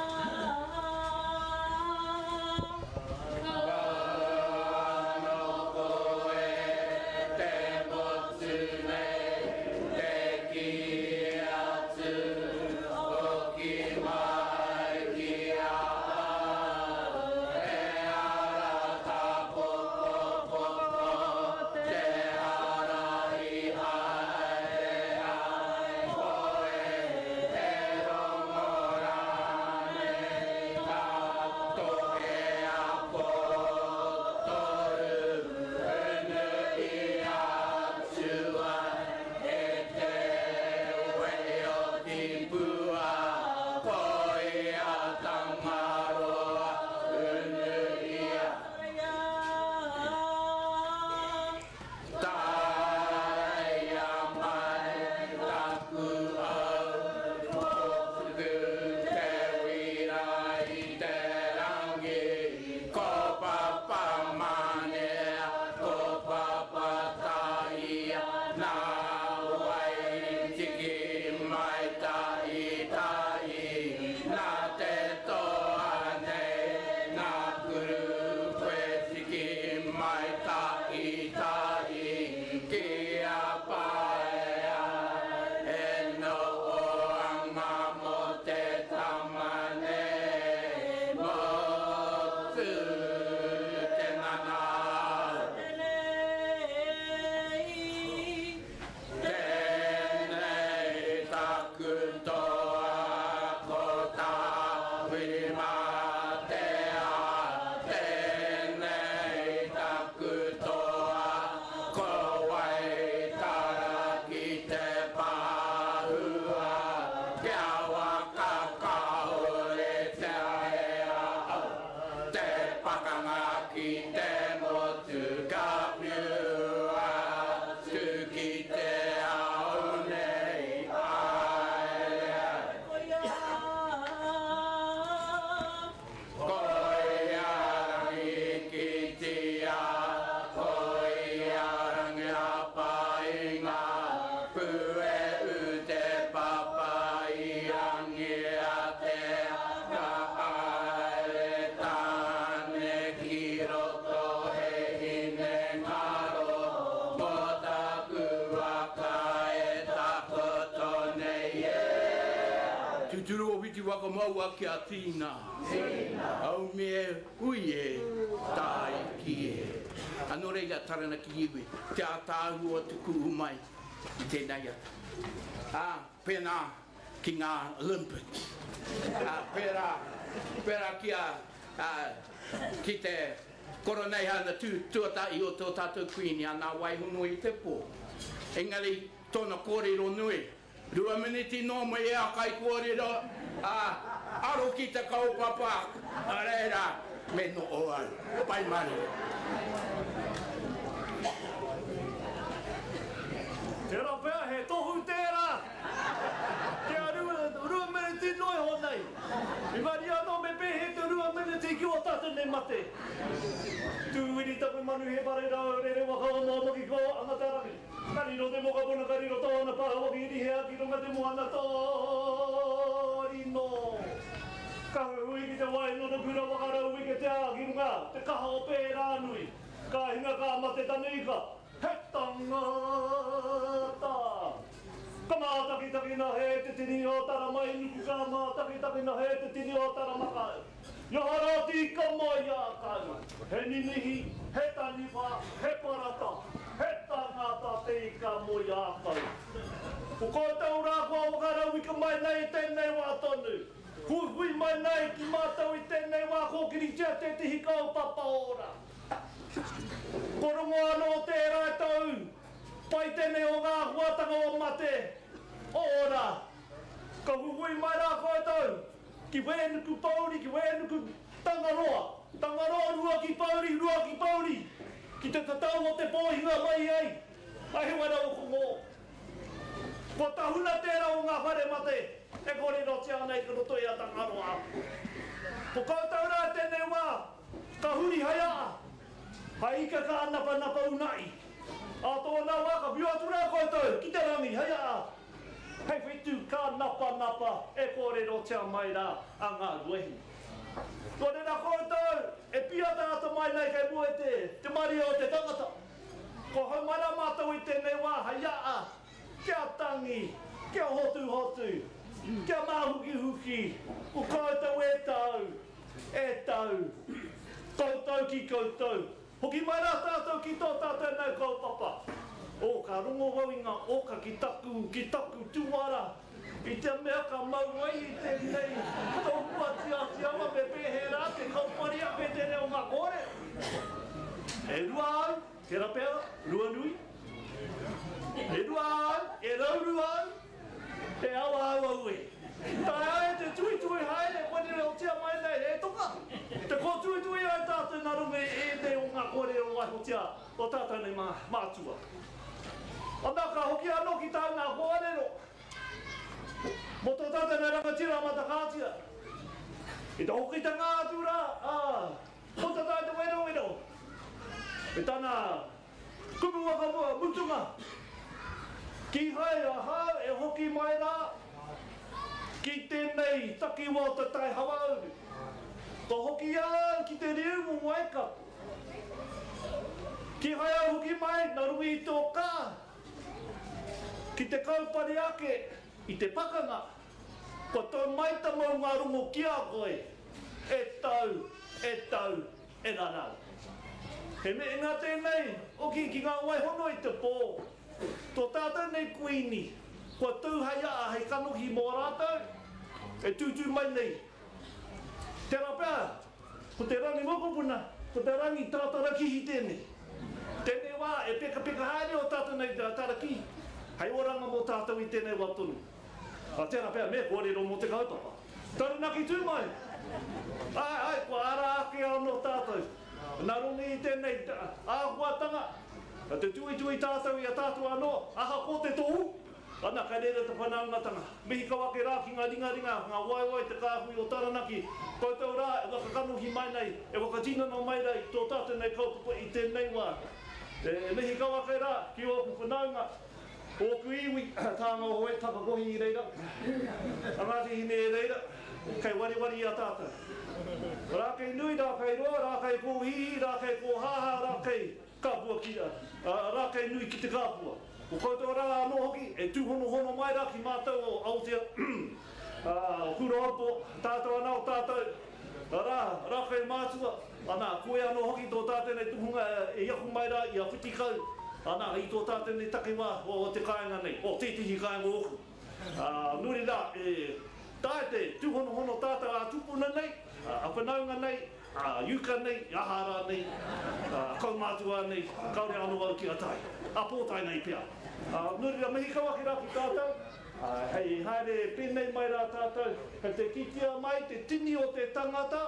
Tūturu o Whiti Whakamaua kia tīna. Tīna. Haumi e, hui e, tāiki e. Anō reira Taranaki iwi, te ātaahua tuku mai i tēnei ata. Ā, pēnā ki ngā Olympics. Ā, pērā, pērā ki a, ā, ki te Koroneihana tū tuatahi o tō tātou Kuini a Nā Waihono i te pō. Engari, tōna kōrero nui, 2 miniti noa mai e a kaikōrero, ā, aro ki te kaupapa, nā reira, me noho au. Pai mārire. Tērā pea he tohu tērā kia 2 meneti noa iho nei. Engari anō me pēhea te 2 meneti ki ō tātou nei mate. Tūwiri taku manu he whare rau rere waka o Maomaki ko anga te rangi. Ka riro te mokopuna ka riro tōna pā waki rihea ki runga te moana tōrino. Ka huihui ki te wai nōna kura waka rau wike te ā ki runga te kaha o Pērānui. Ka hinga ka mate tana ika. He tangata! Ka mātakitakina he te tini o Taramainuku ka mātakitakina he te tini o Taramaka. I aha rā te ika mai a kau? He ninihi, he taniwha, he parata, he tangata te ika moe a kau. Ko koutou rā kua whakarauika mai nei i tēnei wā tonu. Huihui mai nei ki mātou i tēnei wā kōkiritia tētehi kaupapa ora. Ko rongo anō tērā e tau pai tēnei o ngā āhuatanga o mate, o ora. Ka huihui mai rā koutou Ki Wēnuku Pouri, ki Wēnuku Tangaroa, Tangaroa Ruaki Pouri, Ruaki Pouri, ki te tatau o te pō hinga mai ai a Hewera o Kongō. Kua tahuna tērā o ngā whare mate e kōrerotia ana i roto i a Tangaroa. Ko koutou rā tēnei wā, ka huri hai aa, hai ika ka anapanapa una'i. Ā tōna wā ka whiu atu rā koutou ki te rangi hai aa. Hei whetū ka napanapa e kōrerotia mai rā a Ngāruahine. Nō reira koutou e pīataata mai nei kei mua i te te maria o te tangata. Kua hau mai rā mātou i tēnei wā hei aa, kia tangi, kia hotuhotu, kia māhukihuki, ko koutou e tau, e tau, koutou ki koutou. Hoki mai rā tātou ki tō tātou nau kaupapa. Ō, ka rongo au i ngā oka ki taku, ki taku tuara, i te mea ka mau ai i tēnei tohu a Tiatiawa me pēhea rā te kaupare ake te reo ngā kōrero. E rua au, tērā pea, Ruanui. E rua au, e rauru au, He awa au aue. Taea ai te tuitui haere koe reotia mai nei he toka. Te kōtuitui ai tātou nā runga i ēnei o ngā kōrero waihotia o tātou nei mātua. Ana ka hoki anō ki tāu nā kōrero mō tō tātou nei rangatira a Matakātia. I te hokitanga atu rā, ā, puta tā te werowero me tana Kupu whakamua, mutunga. Kīhai ahau e hoki mai rā ki tēnei takiwā o te Tai Hauāuru. Ka hoki au ki te riu o Waikato. Kīhai au hoki mai nā runga i tō kā ki te kaupare ake i te pakanga, kua tau mai ta maungārongo ki a koe, e tau, e tau, E rarau. He meʻenga tēnei oki ki ngā waihono i te pō. Tō tātou nei Kuini, kua tū hei aa hei kanohi mō rātou e tūtū mai nei. Tērā pea, ko te rangi mokopuna, ko te rangi tātarakihi tēnei. Tēnei wā e pekapeka haere ō tātou nei tarakihi hei oranga mō tātou i tēnei wā tonu. Ā, tērā pea me kōrero mō te kaupapa. Taranaki tū mai! Āe, āe, kua ara ake anō tātou. Nā runga i tēnei āhuatanga, te tuitui tātou i a tātou anō, ahakoa te tohu, ana, kei reira te whanaungatanga. Mihi kau ake rā ki ngā ringaringa, ngā waewae, te kāhui o Taranaki, koutou rā e whakakanohi mai nei, e whakatinana mai nei i tō tātou nei kaupapa i tēnei wā. E mihi kau ake rā ki ōku whanaunga, Ōku iwi, tānga o Hoe, Takakohi i reira, a Ngāti Hine i reira, kei wariwari i a tātou. Rākei nui, rākei roa, rākei kōhīhī, rākei kōhāhā, rākei kapua ki, rākei nui ki te kapua. Ko koutou rā anō hoki e tūhonohono mai rā ki mātou o Aotea, o Kurahaupo, tātou ana o tātou, Arā, rākau mātua, ana, koe anō hoki tō tātou nei tohunga e ahu mai rā i a Whitikau, ana, i tō tātou nei takiwā o te kāinga nei, o tētehi kāinga ōku. Ā, nō reira, e taea te tūhonohono tātou ā-tupuna nei, ā-whanaunga nei, ā-iuka nei, aha rānei, ā-kaumātua nei, kāore anō au kia tae, ā-pōtae nei pea. Ā, nō reira, mihi kau ake rā ki tātou. Ā, hei haere pēnei mai rā tātou, kei te kitea mai te tini o te tangata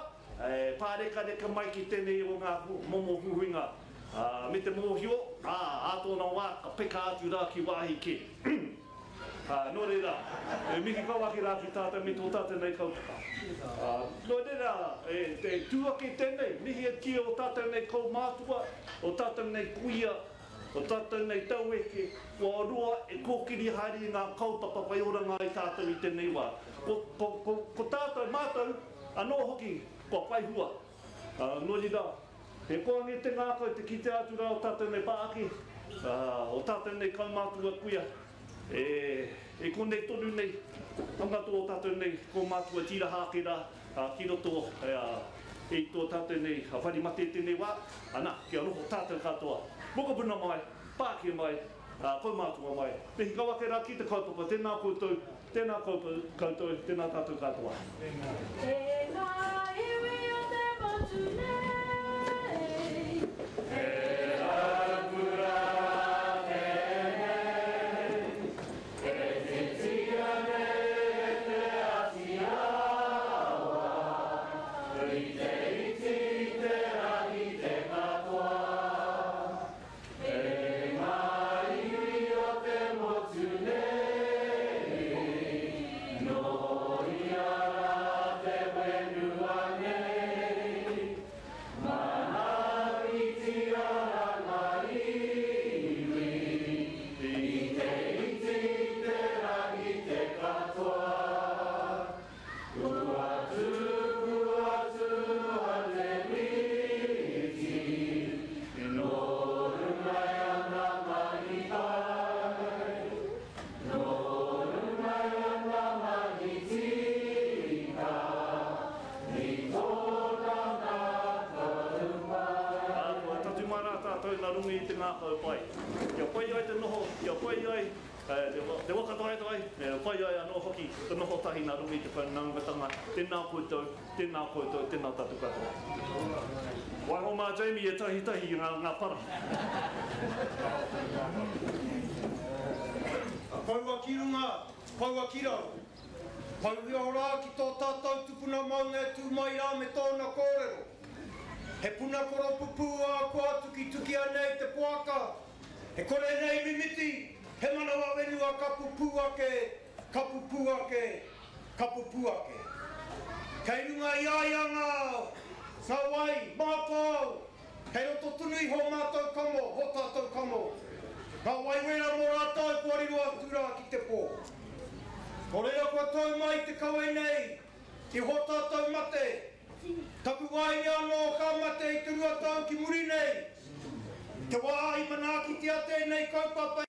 e pārekareka mai ki tēnei o ngā momo huihuinga, ā, me te mōhio, ā, ā tōna wā ka peka atu rā ki wāhi kē. Ā, nō reira, e mihi kau ake rā ki tātou me tō tātou nei kaupapa. Ā, nō reira, e, e tū ake tēnei, mihi ki ō tātou nei kaumātua, ō tātou nei kuia, Ko tātou nei taueke, kua roa e kōkiri haere i ngā kaupapa whai oranga ai tātou i tēnei wā. Ko, ko, ko, ko tātou, mātou, anō hoki, kua whai hua. Ā, nō reira, he koange te ngākau te kitea atu rā o tātou nei pāki, ā, o tātou nei kaumātua kuia. E, e konei tonu nei, anga tō tātou nei, ko mātua tīraha ake rā, ā, ki roto, ā, i tō tātou nei whare mate i tēnei wā, ana, kia noho tātou katoa, mokopuna mai, pākē mai, ā, kaumātua mai. Mihi kau ake rā ki te kaupapa, tēnā koutou, tēnā koutou, tēnā tātou katoa. E ngā iwi o te motu nei. He raukura tēnei, e titia nei e Te Āti Awa, i te iti, i te rahi, te katoa. E ngā iwi o te motu nei, nō ia rā te whenua nei, manaakitia rā ngā iwi, i te iti, i te rahi, te katoa. Kua tuku atu a Te Whiti, nō runga i ana mahi pai, nō runga i ana mahi tika, i tōna ngākau pai. Ā, kua tatū mai rā tātou nā runga i te ngākau pai. Kia pai ai te noho, kia pai ai te waka taetae, e pai ai anō hoki te noho tahi nā runga i te whanaungatanga. Tēnā koutou, tēnā koutou, tēnā tātou katoa. Waiho mā Jamie e tahitahi i ngā para. Poua ki runga, poua ki raro. Pau iho rā ki tō tātou tupuna maunga e tū mai rā me tōna kōrero. He puna koropupū ā kua tukitukia nei te poaka, he kore nei mimiti, he manawa whenua ka pupū ake, ka pupū ake, ka pupū ake. Kei runga i a ia ngā, ngā wai, mātao, kei roto tonu iho mātou kamo, hō tātou kamo. Ngā wai wera mō rātou kua riro atu rā ki te pō. Nō reira kua tau mai te kawe nei i hō tātou mate. Taku wahine anō ka mate i te 2 tau ki muri nei. Te wā i manaakitia tēnei kaupapa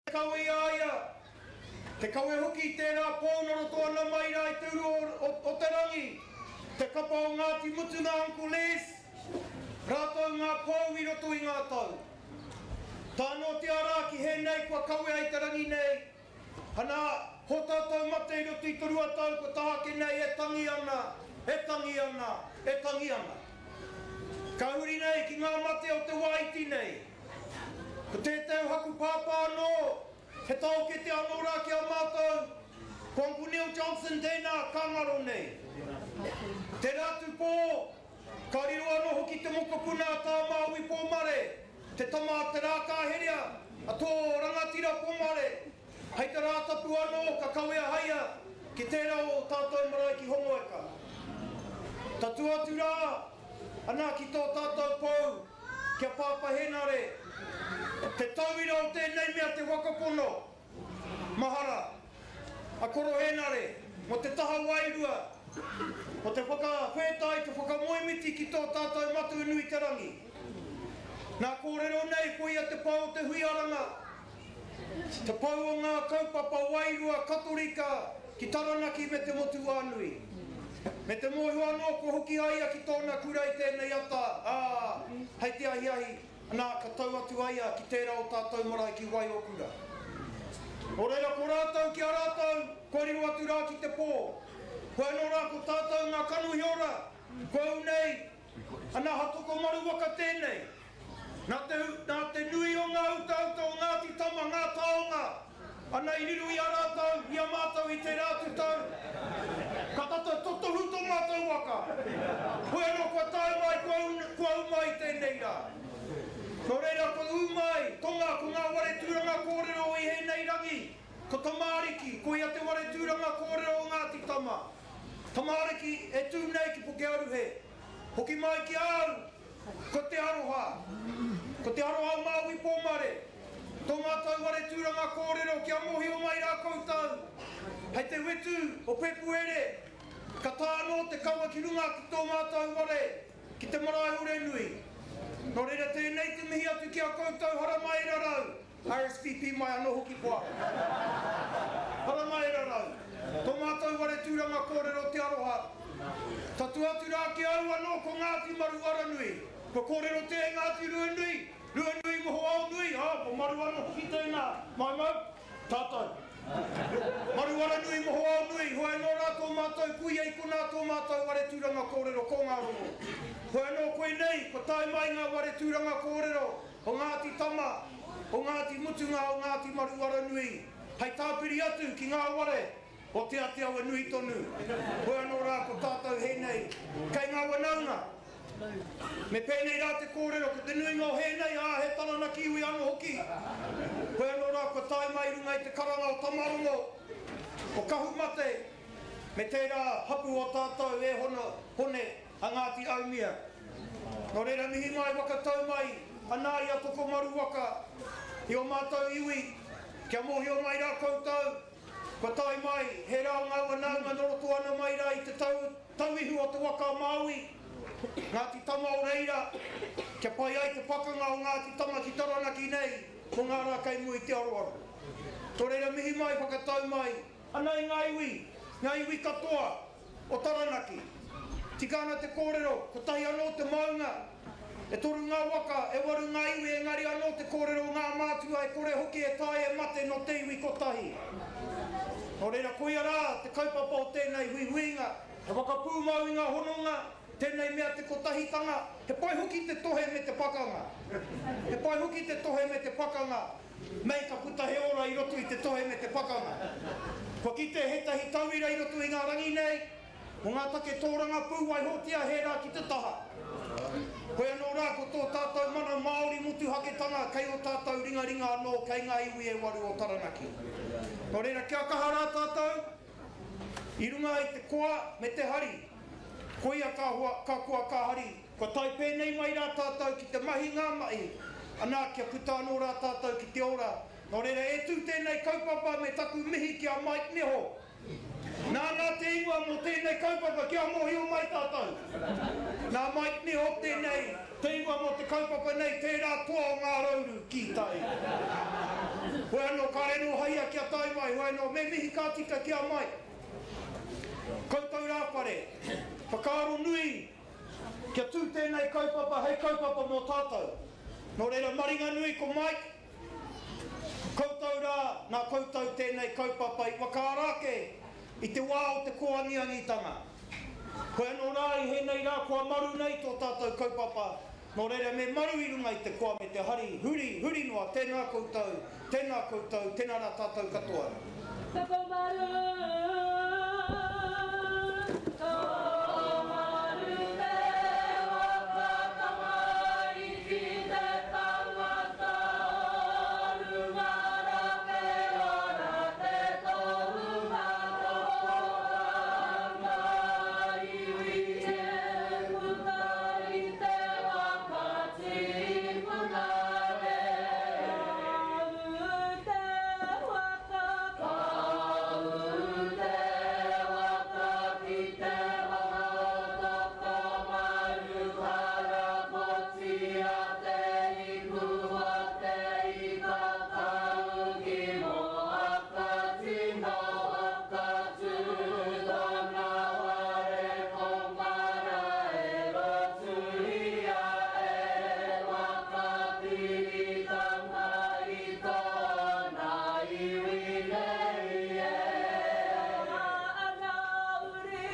e kawe i a ia. Te kawe hoki i tērā pō nō roto ana mai rā i te uru o te rangi. Te kapa o Ngāti Mutunga Uncle Les, rātou ngā pou i roto i ngā tau. Tānotia rā ki hēnei kua kawea i te rangi nei, ana, hō tātou mate i roto i te 2 tau kua taha ake nei e tangi ana, e tangi ana, e tangi ana. Ka huri nei ki ngā mate o te wā iti nei. Ko tēteu haku pāpā anō, he taokete anō rā ki a mātou, ko Uncle Neil Johnson tēnā ka ngaro nei. Te rātu pō, ka riro anō hoki te mokopuna a tā Māui Pōmare, te tama a Te Rākāherea, a tō rangatira Pōmare. Hei te Rātapu anō ka kawea haia ki tērā o tātou marae ki Hongoeka. Tatū atu rā, ana ki tō tātou pou, kia Pāpā Henare, te tauira o tēnei mea te whakapono, mahara, a Koro Henare, mō te taha wairua, mō te whakawhētai, te whakamoemiti ki tō tātou Matua nui te rangi. Nā kōrero nei ko ia te pau o te huiaranga, te pau o ngā kaupapa wairua Katorika ki Taranaki me te motu whānui. Me te mōhio anō kua hoki a ia ki tōna kura i tēnei ata, ā, hei te ahiahi, nā, ka tau atu a ia ki tērā o tātou marae ki Waiokura. Nō reira ko rātou ki a rātou, kua riro atu rā ki te pō. Koe anō rā ko tātou ngā kanohi ora, kua ū nei, ana ha tokomaru waka tēnei. Nā te, nā te nui o ngā utauta o Ngāti Tama, ngā taonga, ana i riro i a rātou, i a mātou i tērā atu tau, ka tata totohu tō mātou waka. Koe anō kua tae mai, kua ū, kua ū mai i tēnei rā. Nō reira, kua ū mai, tonga, ko ngā ware tūranga kōrero i hēnei rangi, ko Tamaariki, ko ia te ware tūranga kōrero o Ngāti Tama. Tamaariki e tū nei ki Pukearuhe. Hoki mai ki a au, ko te aroha. Ko te aroha o Māui Pōmare. Tō mātou ware tūranga kōrero kia mōhio mai rā koutou. Hei te wetu o Pēpuere, ka tā anō te kawa ki runga ki tō mātou ware, ki te marae Urenui. Nō reira tēnei te mihi atu ki a koutou haramai e rarau, RSVP mai anō hoki koa. Haramai e rarau. Tō mātou whare tūranga kōrero te aroha. Tatū atu rā ki au anō ko Ngāti Maru Aranui. Kua kōrerotia e Ngāti Ruanui, Ruanui mohoao nui, ā, ko Maru anō hoki tēnā. Mai mau, tātou. Maru Aranui mohoao nui, hoi anō rā tō mātou kuia i konā tō mātou whare tūranga kōrero ko ngā rongo. Hoi anō koinei, kua tae mai ngā whare tūranga kōrero o Ngāti Tama, o Ngāti Mutunga, o Ngāti Maru Aranui, hei tāpiri atu ki ngā ware o Te Atiawa nui tonu. Hoi anō rā ko tātou hēnei kei ngā wanaunga. Me pēnei rā te kōrero, ko te nuinga o hēnei, ā, he Taranaki iwi anō hoki. Hoi anō rā kua tae mai i runga i te karanga o Tamarongo, o Kahumate, me tērā hapū o tātou e hono, hone, a Ngāti Aumia. Nō reira mihi mai, whakatau mai ana i a Tokomaru waka, i ō mātou iwi, kia mōhio mai rā koutou, Kua tae mai he rā o ngā wanaunga nō roto ana mai rā i te tau, tauihu o te waka a Māui, Ngāti Tama o reira, kia pai ai te pakanga o Ngāti Tama ki Taranaki nei mō ngā rā kei mua i te aroaro. Nō reira mihi mai, whakatau mai ana i ngā iwi, ngā iwi katoa o Taranaki. Tika ana te kōrero, kotahi anō te maunga, e toru ngā waka, e waru ngā iwi engari anō te kōrero o ngā mātua e kore hoki e taea e mate nō te iwi kotahi. Nō reira koia rā te kaupapa o tēnei huihuinga, he whakapūmau i ngā hononga, tēnei mea te kotahitanga, he pai hoki te tohe me te pakanga. He pai hoki te tohe me te pakanga, mei ka puta he ora i roto i te tohe me te pakanga. Kua kite hētahi tauira i roto i ngā rangi nei, Mō ngā take tōrangapū waihotia hērā ki te taha. Hoi anō rā ko tō tātou mana Māori motuhaketanga kei ō tātou ringaringa anō kei ngā iwi e waru o Taranaki. Nō reira kia kaha rā tātou i runga i te koa me te hari. Koia ka hoa, ka koa ka hari. Kua tae pēnei mai rā tātou ki te mahi ngā mahi, anā kia puta anō rā tātou ki te ora. Nō reira e tū tēnei kaupapa me taku mihi ki a Mike Neho. Nāna te ingoa mō tēnei kaupapa kia mōhio mai tātou. Nā Mike Niho tēnei te ingoa mō te kaupapa nei, tērā toa o Ngā Rauru ki tai. Hoi anō, kāre nō haia kia tae mai, hoi anō, me mihi ka tika ki a Mike. Koutou rā whare, whakaaro nui kia tū tēnei kaupapa hei kaupapa mō tātou. Nō reira maringanui ko Mike, Koutou rā, nā koutou tēnei kaupapa i whakaara ake i te wā o te kōangiangitanga. Koe anō rā i hēnei rā kua maru nei tō tātou kaupapa, nō reira me maru i runga i te koa me te hari, huri, huri noa, tēnā koutou, tēnā koutou, tēnā rā tātou katoa. Tokomaru, tokomaru te waka tamariki te tangata, runga ra ke ora te tohunga tokomaru iwi e puta i te waka tipuna e. Te waka Ka ū te waka ki te waka tokomaru karapotia te ipu o te ika kau ki Moakatino Wakatū tōna whare ko Marae Rotuia e Wakapiritanga i tōna iwi nei e. Ana uri.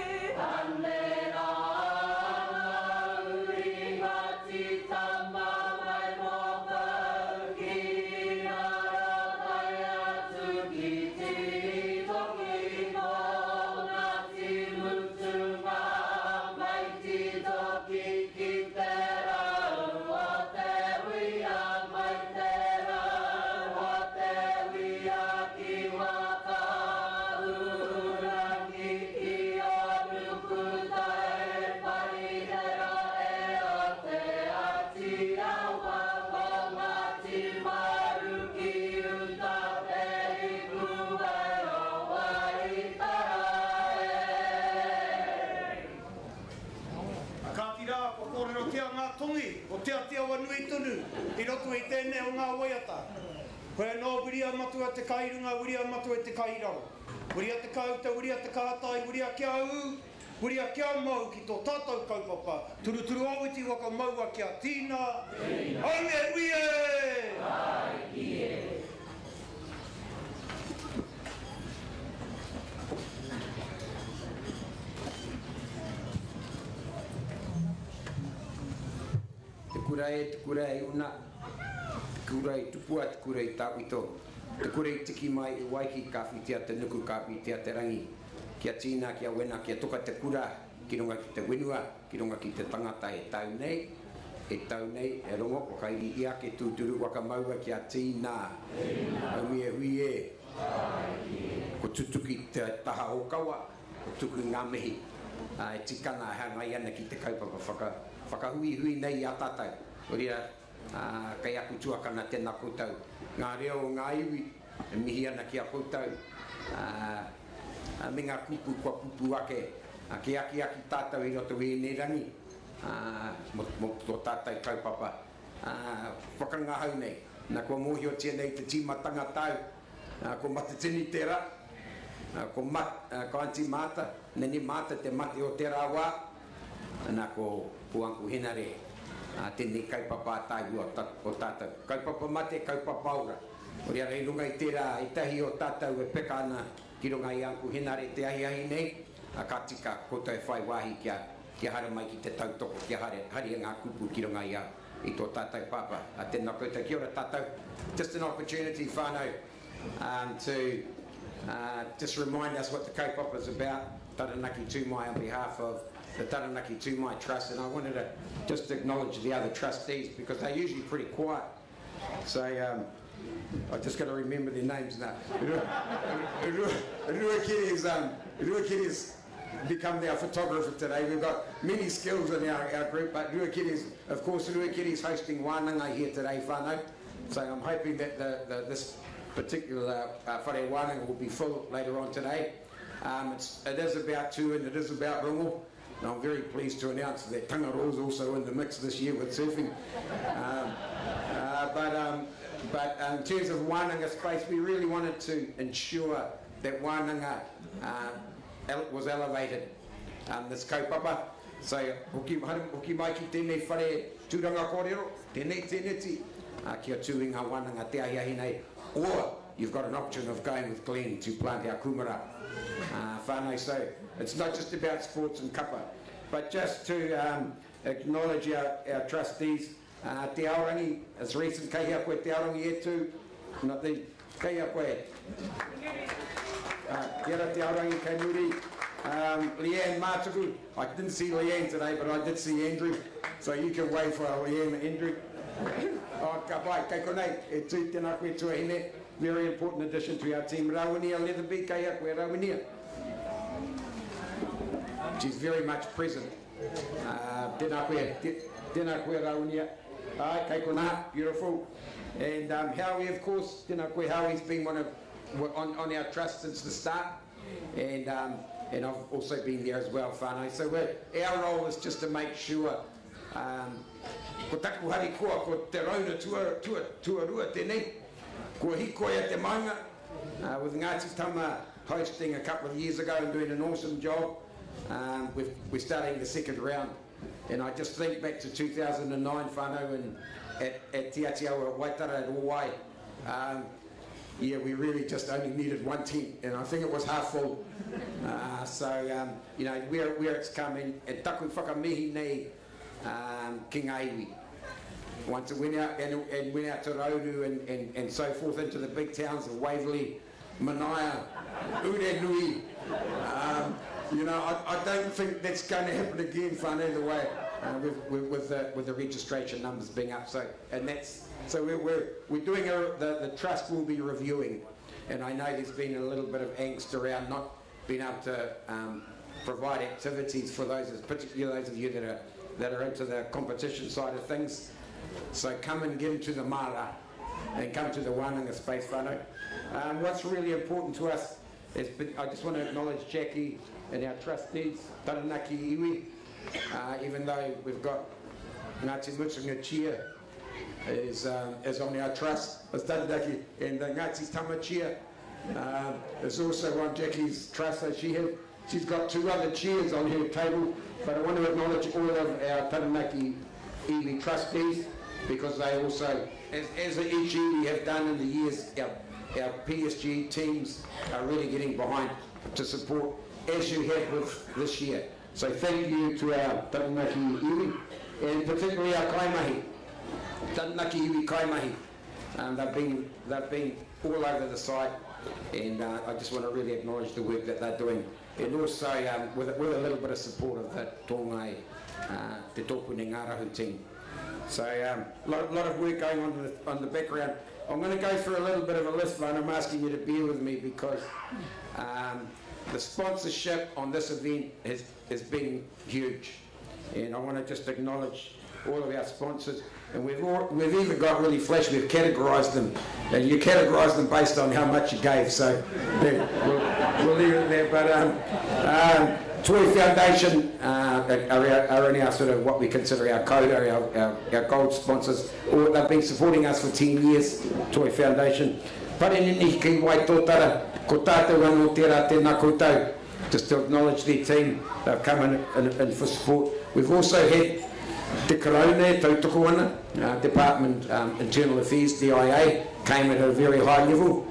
Ane rā ana uri Ngāti Tama mai mōkau ki Rara tae atu ki Tītoki ko Ngāti Mutunga mai Tītoki ki te rau o te huia mai te rau o te huia ki Whakaūrangi ki Ōnukutai Parihera e o Te Āti Awa ko Ngāti Maru ki uta te ipu wai o Waitara e. Kāti rā, kua kōrerotia ngā tongi o Te Atiawanui. I roto i tēnei o ngā waiata, koe anō Wiria Matua te kai runga, Wiria Matua te kai raro. Wiria te kāuta, Wiria te kātai, Wiria kia ū, Wiria kia mau ki tō tātou kaupapa, Turuturu Ōwiti waka maua kia tīna, Haumi e ui e! Te kura e, te kura e una, te kura i tupua, te kura i tawhito, te kura i tiki mai i Waiki, ka whitia te nuku, ka whitia te rangi, kia tīna, kia wena, kia toka te kura ki runga ki te whenua, ki runga ki te tangata e tau nei, e tau nei, e rongo, whakairi i ake tūturu whakamaua kia tīna, haumi e hui e, ko tutuki te taha ōkawa. Ko tuku ngā mihi e tikanga e hāngai ana ki te kaupapa whaka, whakahuihui nei i a tātou. Nō reira, kei aku tuakana tēnā koutou. Ngā reo o ngā iwi e mihi ana ki a koutou, me ngā kupu kua pupū ake, kia akiaki tātou i roto i ēnei rangi mō tō tātou kaupapa whakangahau nei. Nā, kua mōhiotia nei te tīmatanga tau, ko Matatini tērā, ko Mat, ko Aunty Maata, Nanny Maata te mate o tērā wā, nā, ko, ko Uncle Henare tēnei kaupapa ātaahua o tātou. Kaupapa mate, kaupapa ora. Nō reira, i runga i tērā, ētahi o tātou e peka ana ki runga i a Uncle Henare te ahiahi nei, ka tika koutou e whai wāhi kia, kia haere mai ki te tautoko, kia haere, haria ngā kupu ki runga i a, i tō tātou pāpā. Tēnā koutou, kia ora tātou. Just an opportunity whānau um, to uh, just remind us what the kaupapa is about, Taranaki Tūmai on behalf of the Taranaki Tūmai Trust, and I wanted to just acknowledge the other trustees because they're usually pretty quiet. So um, I just got to remember their names now. Ruakiri is, um, Ruakiri is become our photographer today. We've got many skills in our, our group, but Ruakiri of course, Ruakiri is hosting Wānanga here today, whānau. So I'm hoping that the, the, this particular uh, whare wānanga will be full later on today. Um, it's, it is about two and it is about rongo. And I'm very pleased to announce that Tangaroa is also in the mix this year with surfing. Um, uh, but um, but um, in terms of wānanga space, we really wanted to ensure that wānanga uh, was elevated um, this kaupapa. So, hoki, hoki mai ki tēnei whare tūranga kōrero, tēnei tēneti, uh, kia tū i ngā wānanga te ahiahi nei, or you've got an option of going with Glenn to plant our kumara. Uh, whānau, so it's not just about sports and kapa, but just to um, acknowledge our, our trustees, uh, Te Aorangi, as recent, kei hea koe Te Aorangi e tū, not the, kei hea koe. Uh, kia ora Te Aorangi kei muri. Um, Leanne Mātuku, I didn't see Leanne today, but I did see Andrew, so you can wave for Leanne and Andrew. Oh, ka pai, kei konei, e tū tēnā koe tuahine, very important addition to our team. Rawinia Leatherby, kei hea koe Rawinia? She's very much present. Uh, tēnā koe, tēnā koe Rawinia. Ai, kei konā, beautiful. And um, Howie, of course, tēnā koe Howie's been one of, on, on our trust since the start. And, um, and I've also been there as well, whānau. So we're, our role is just to make sure um, ko taku hari koa, ko te rauna tua, tua, tuarua tēnei, kua hikoia te maunga, uh, with Ngāti Tama hosting a couple of years ago and doing an awesome job. Um, we've, we're starting the second round. And I just think back to 2009, whānau, and at, at Te Atiawa at Waitara at Owai, um, yeah, we really just only needed one tent, and I think it was half full. Uh, so, um, you know, where, where it's coming, and taku whakamihi nei um, ki ngā iwi. Once it went out and, and went out to Rauru and, and, and so forth into the big towns of Waverley, Manaia, Urenui. Um, you know, I, I don't think that's going to happen again, whānau, the way uh, with, with, with, the, with the registration numbers being up. So, and that's, so we're, we're, we're doing, a, the, the trust will be reviewing. And I know there's been a little bit of angst around not being able to um, provide activities for those, particularly those of you that are, that are into the competition side of things. So come and get into the mara and come to the Wānanga Space whānau. Um, what's really important to us is, I just want to acknowledge Jackie and our trustees, Taranaki Iwi, uh, even though we've got Ngāti Mutunga Chair is, is on our trust. It's Taranaki. And the Ngāti Tama chair is also on Jackie's trust. So she have, she's got two other chairs on her table. But I want to acknowledge all of our Taranaki iwi trustees, because they also, as, as each iwi have done in the years, our, our PSG teams are really getting behind to support, as you have with this year. So thank you to our Taranaki iwi, and particularly our kaimahi, Taranaki iwi kaimahi. they've, been, they've been all over the site, and I just want to really acknowledge the work that they're doing. And also with, with a little bit of support of the Tongai, Te Tōpune Ngārahu team. So a um, lot, lot of work going on in the, on the background. I'm going to go through a little bit of a list, and I'm asking you to bear with me because the sponsorship on this event has, has been huge. And I want to just acknowledge all of our sponsors. And we've, all, we've even got really flash, we've categorised them. And you categorise them based on how much you gave, so yeah, we'll, we'll leave it there. But Toi Foundation are, are in our sort of what we consider our code, our, our, our gold sponsors. Or they've been supporting us for 10 years, Toi Foundation. Parinini ki Waitotara, ko tātou anō tērā tēnā koutou, just to acknowledge their team, they've come in, in, in for support. We've also had Te Karauna, tautoko ana, Department Internal Affairs, DIA, came at a very high level.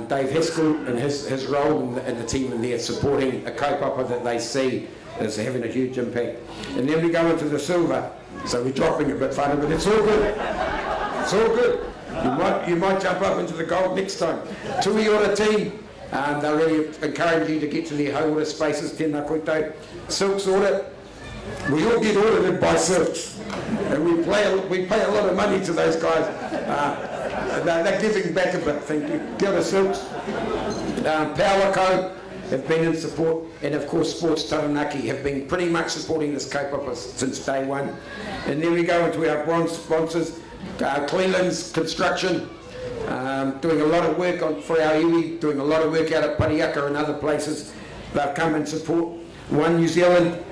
Dave Haskell and his, his role and the, and the team in there supporting a kaupapa that they see is having a huge impact. And then we go into the silver, so we're dropping a bit funny, but it's all good. It's all good. You might, you might jump up into the gold next time. Tui Ora team, they really encourage you to get to their hauora spaces, tēnā koutou. Silks audit, we all get audited by Silks, and we, play a, we pay a lot of money to those guys. they're, they're giving back a bit, thank you. Kia ora Silks. Powerco have been in support, and of course Sports Taranaki have been pretty much supporting this kaupapa since day one. And then we go into our bronze sponsors, Cleland's Construction, doing a lot of work on, for our iwi, doing a lot of work out at Pariaka and other places. They've come and support One New Zealand,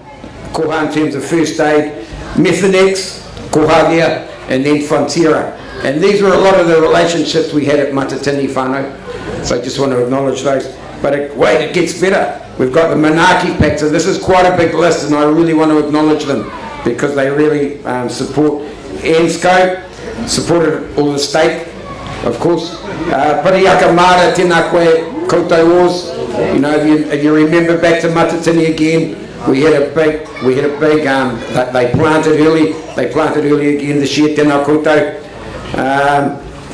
Koha in terms of first aid, Methanex, Koha and then Frontiera. And these were a lot of the relationships we had at Matatini whānau, so I just want to acknowledge those. But it, wait, it gets better. We've got the Manaaki Pack, so this is quite a big list, and I really want to acknowledge them because they really support ANSCO, supported all the state, of course. Pariaka Mara, tēnā koe, koutou ors. You know, if you, if you remember back to Matatini again, we had a big, we had a big, they planted early, they planted early again this year, tēnā koutou.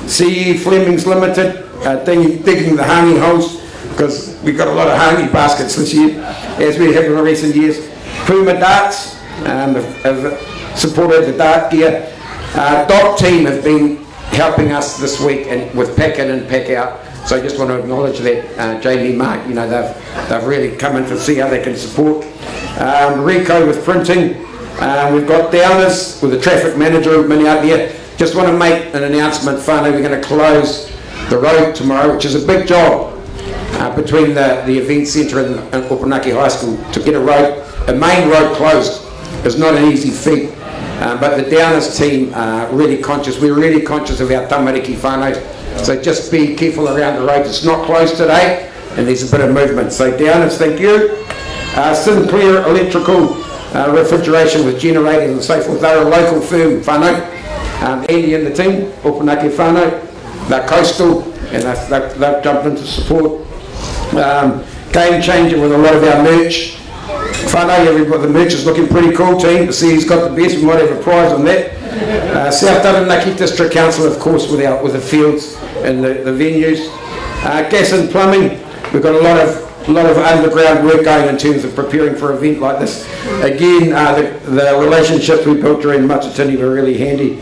CE Flemings Limited, digging, digging the hangi holes, because we got a lot of hangi baskets this year, as we have in recent years. Puma Darts have, have supported the dart gear. Doc team have been helping us this week and with pack in and pack out. So I just want to acknowledge that Jamie, Mark, you know, they've, they've really come in to see how they can support. Rico with printing. we've got Downers with the traffic manager many out there. Just want to make an announcement, finally, we're going to close the road tomorrow, which is a big job between the, the event centre and, and Opunake High School to get a road, a main road closed is not an easy feat. but the Downers team are really conscious. We're really conscious of our tamariki whānau. So just be careful around the road. It's not closed today and there's a bit of movement. So Downers, thank you. Sinclair Electrical Refrigeration with generators and so forth. They're a local firm, whānau. Andy and the team, Opunake whānau, they're coastal and they've, they've, they've jumped into support. game changer with a lot of our merch. Whānau, everybody, the merch is looking pretty cool, team. See who's got the best. We might have a prize on that. South Taranaki District Council, of course, with, our, with the fields and the, the venues. Gas and plumbing, we've got a lot of a lot of underground work going in terms of preparing for an event like this. Again, the, the relationships we built during Matatini were really handy.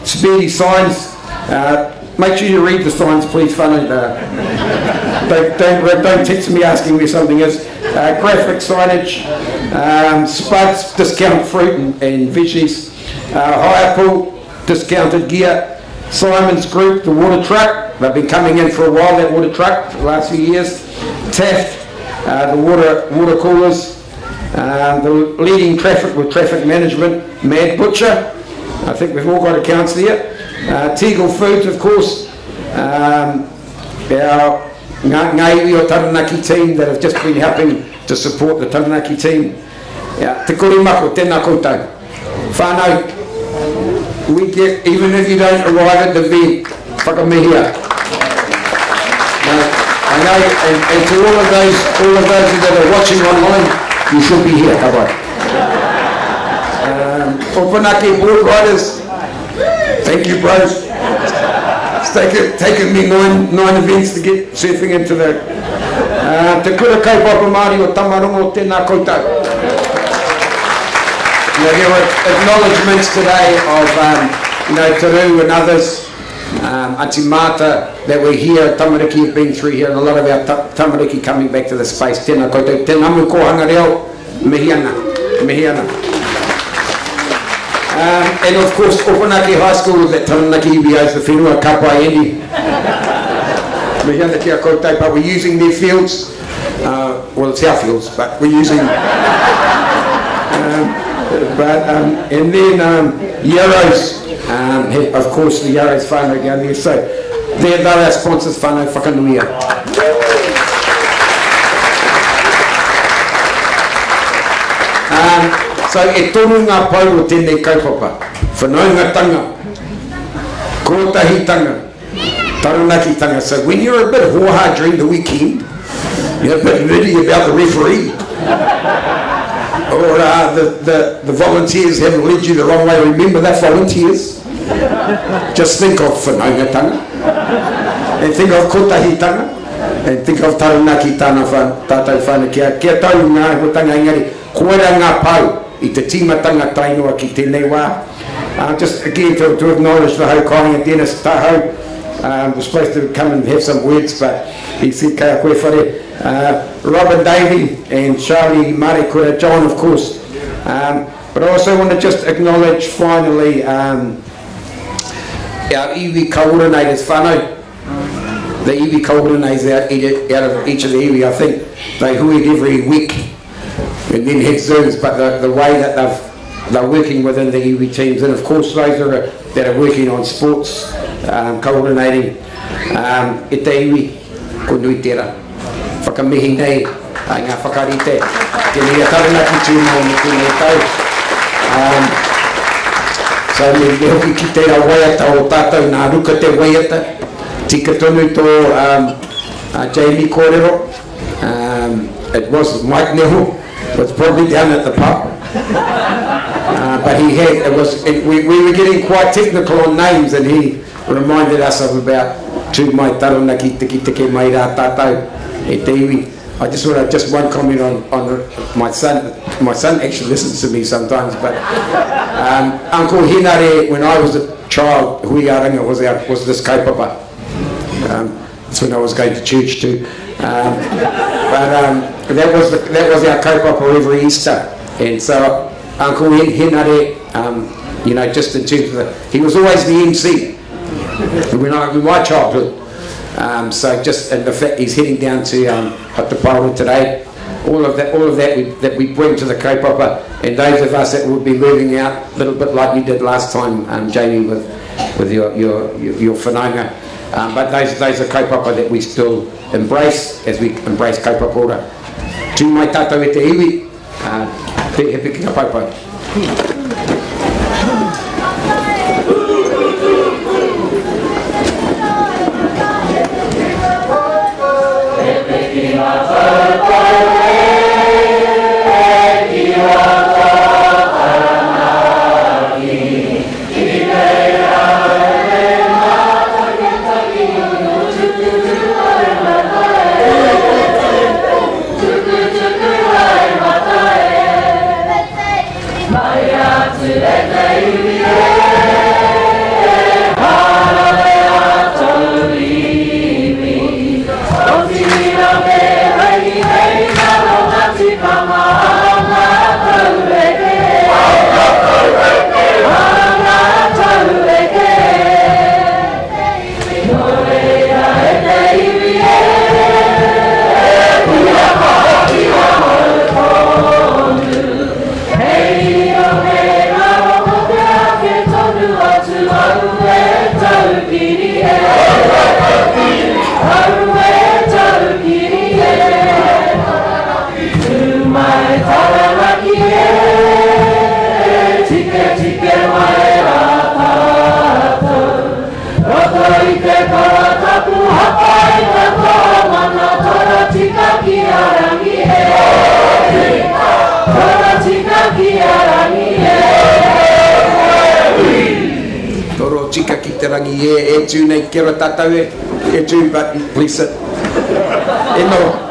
Speedy signs, make sure you read the signs, please, whānau. don't, don't, don't text me asking where something is. graphic signage, spuds, discount fruit and, and veggies, hire pool, discounted gear, Simon's Group, the water truck, they've been coming in for a while, that water truck, for the last few years. Taft, the water, water coolers, the leading traffic with traffic management, Mad Butcher, I think we've all got accounts there. Teagle Foods, of course. Our Ngā Iwi o Taranaki team that have just been helping to support the Taranaki team. Te Korimako, tēnā koutou. Whānau, we get, even if you don't arrive at the event, whakamihia. Now, I know, and to all of those that are watching online, you should be here, ka pai. Opunake board riders, thank you, bros. It's taken me nine events to get surfing into the... Te Kura Kaupapa Māori o Tamarongo, tēnā koutou. Now, there were acknowledgements today of you know, Te Rū and others, Auntie Marta, that were here, tamariki have been through here, and a lot of our tamariki coming back to the space. Tēnā koutou, tēnā mu kōhanga reo, mihi ana, mihi ana. And of course, Opunake High School, that Taranaki iwi owes the whenua, ka pai Andy. Mihi ana kia koutou, but we're using their fields. Well, it's our fields, but we're using... and then Yarrows, of course, the Yarrows whānau down there. So they're our sponsors, whānau whakanuia. So e toru ngā pau o tēnei kaupapa. Whanaungatanga, kōtahitanga, taranakitanga. So when you're a bit hoha during the weekend, you're a bit nitty about the referee, or the volunteers haven't led you the wrong way, remember they're volunteers. Just think of whanaungatanga, and think of kotahitanga, and think of taranaki tāna tātou whānau. Kia tau ngā hutanga engari, koera ngā pau i te tīmatanga tainoa ki tēnei wā. Just again to acknowledge the hau kāinga Dennis Tahau, was supposed to come and have some words, but he said kei a koe whare. Robin Davey and Charlie Marekura, John of course. But I also want to just acknowledge finally our iwi coordinators whānau. The iwi coordinators out of each of the iwi, I think they huied every week and then had Zooms, but the way that they're working within the iwi teams, and of course those that are working on sports, coordinating, e te iwi, ko nui tērā. Whakamihi nei, ngā whakarite, tēnei a Taranaki tūnā me tēnei tau. So me hoki ki tērā waiata o tātou, nā ruka te waiata, tika tonu tō Jamie kōrero. It was Mike Neho, was probably down at the pub. But he had, we were getting quite technical on names, and he reminded us of about tū mai Taranaki tiki tiki mai rā tātou e te iwi. I just want to, just one comment on my son. My son actually listens to me sometimes, but Uncle Hinare, when I was a child, hui aranga was this kaupapa. That's when I was going to church too. But that was our kaupapa every Easter, and so Uncle Hinare, you know, just in terms of he was always the MC when in my childhood. So just, and the fact he's heading down to Hatapawa today, all of that that we bring to the kaupapa, and those of us that will be moving out a little bit like you did last time, Jamie, with your whanaunga. But those are kaupapa that we still embrace as we embrace kaupapa ora. Tū mai tātou e te iwi, te he piki ka paipai. Mai atu e Aue taukiri e Tū mai Taranaki e Tike tike mai rā tātou Roto i te karatapu hapai katoa mana Tara tika ki a rangi e Tara tika ki a rangi e Toro tika ki te rangi e, e tū nei, kia ora tātou e, e tū, but please sit. E noho.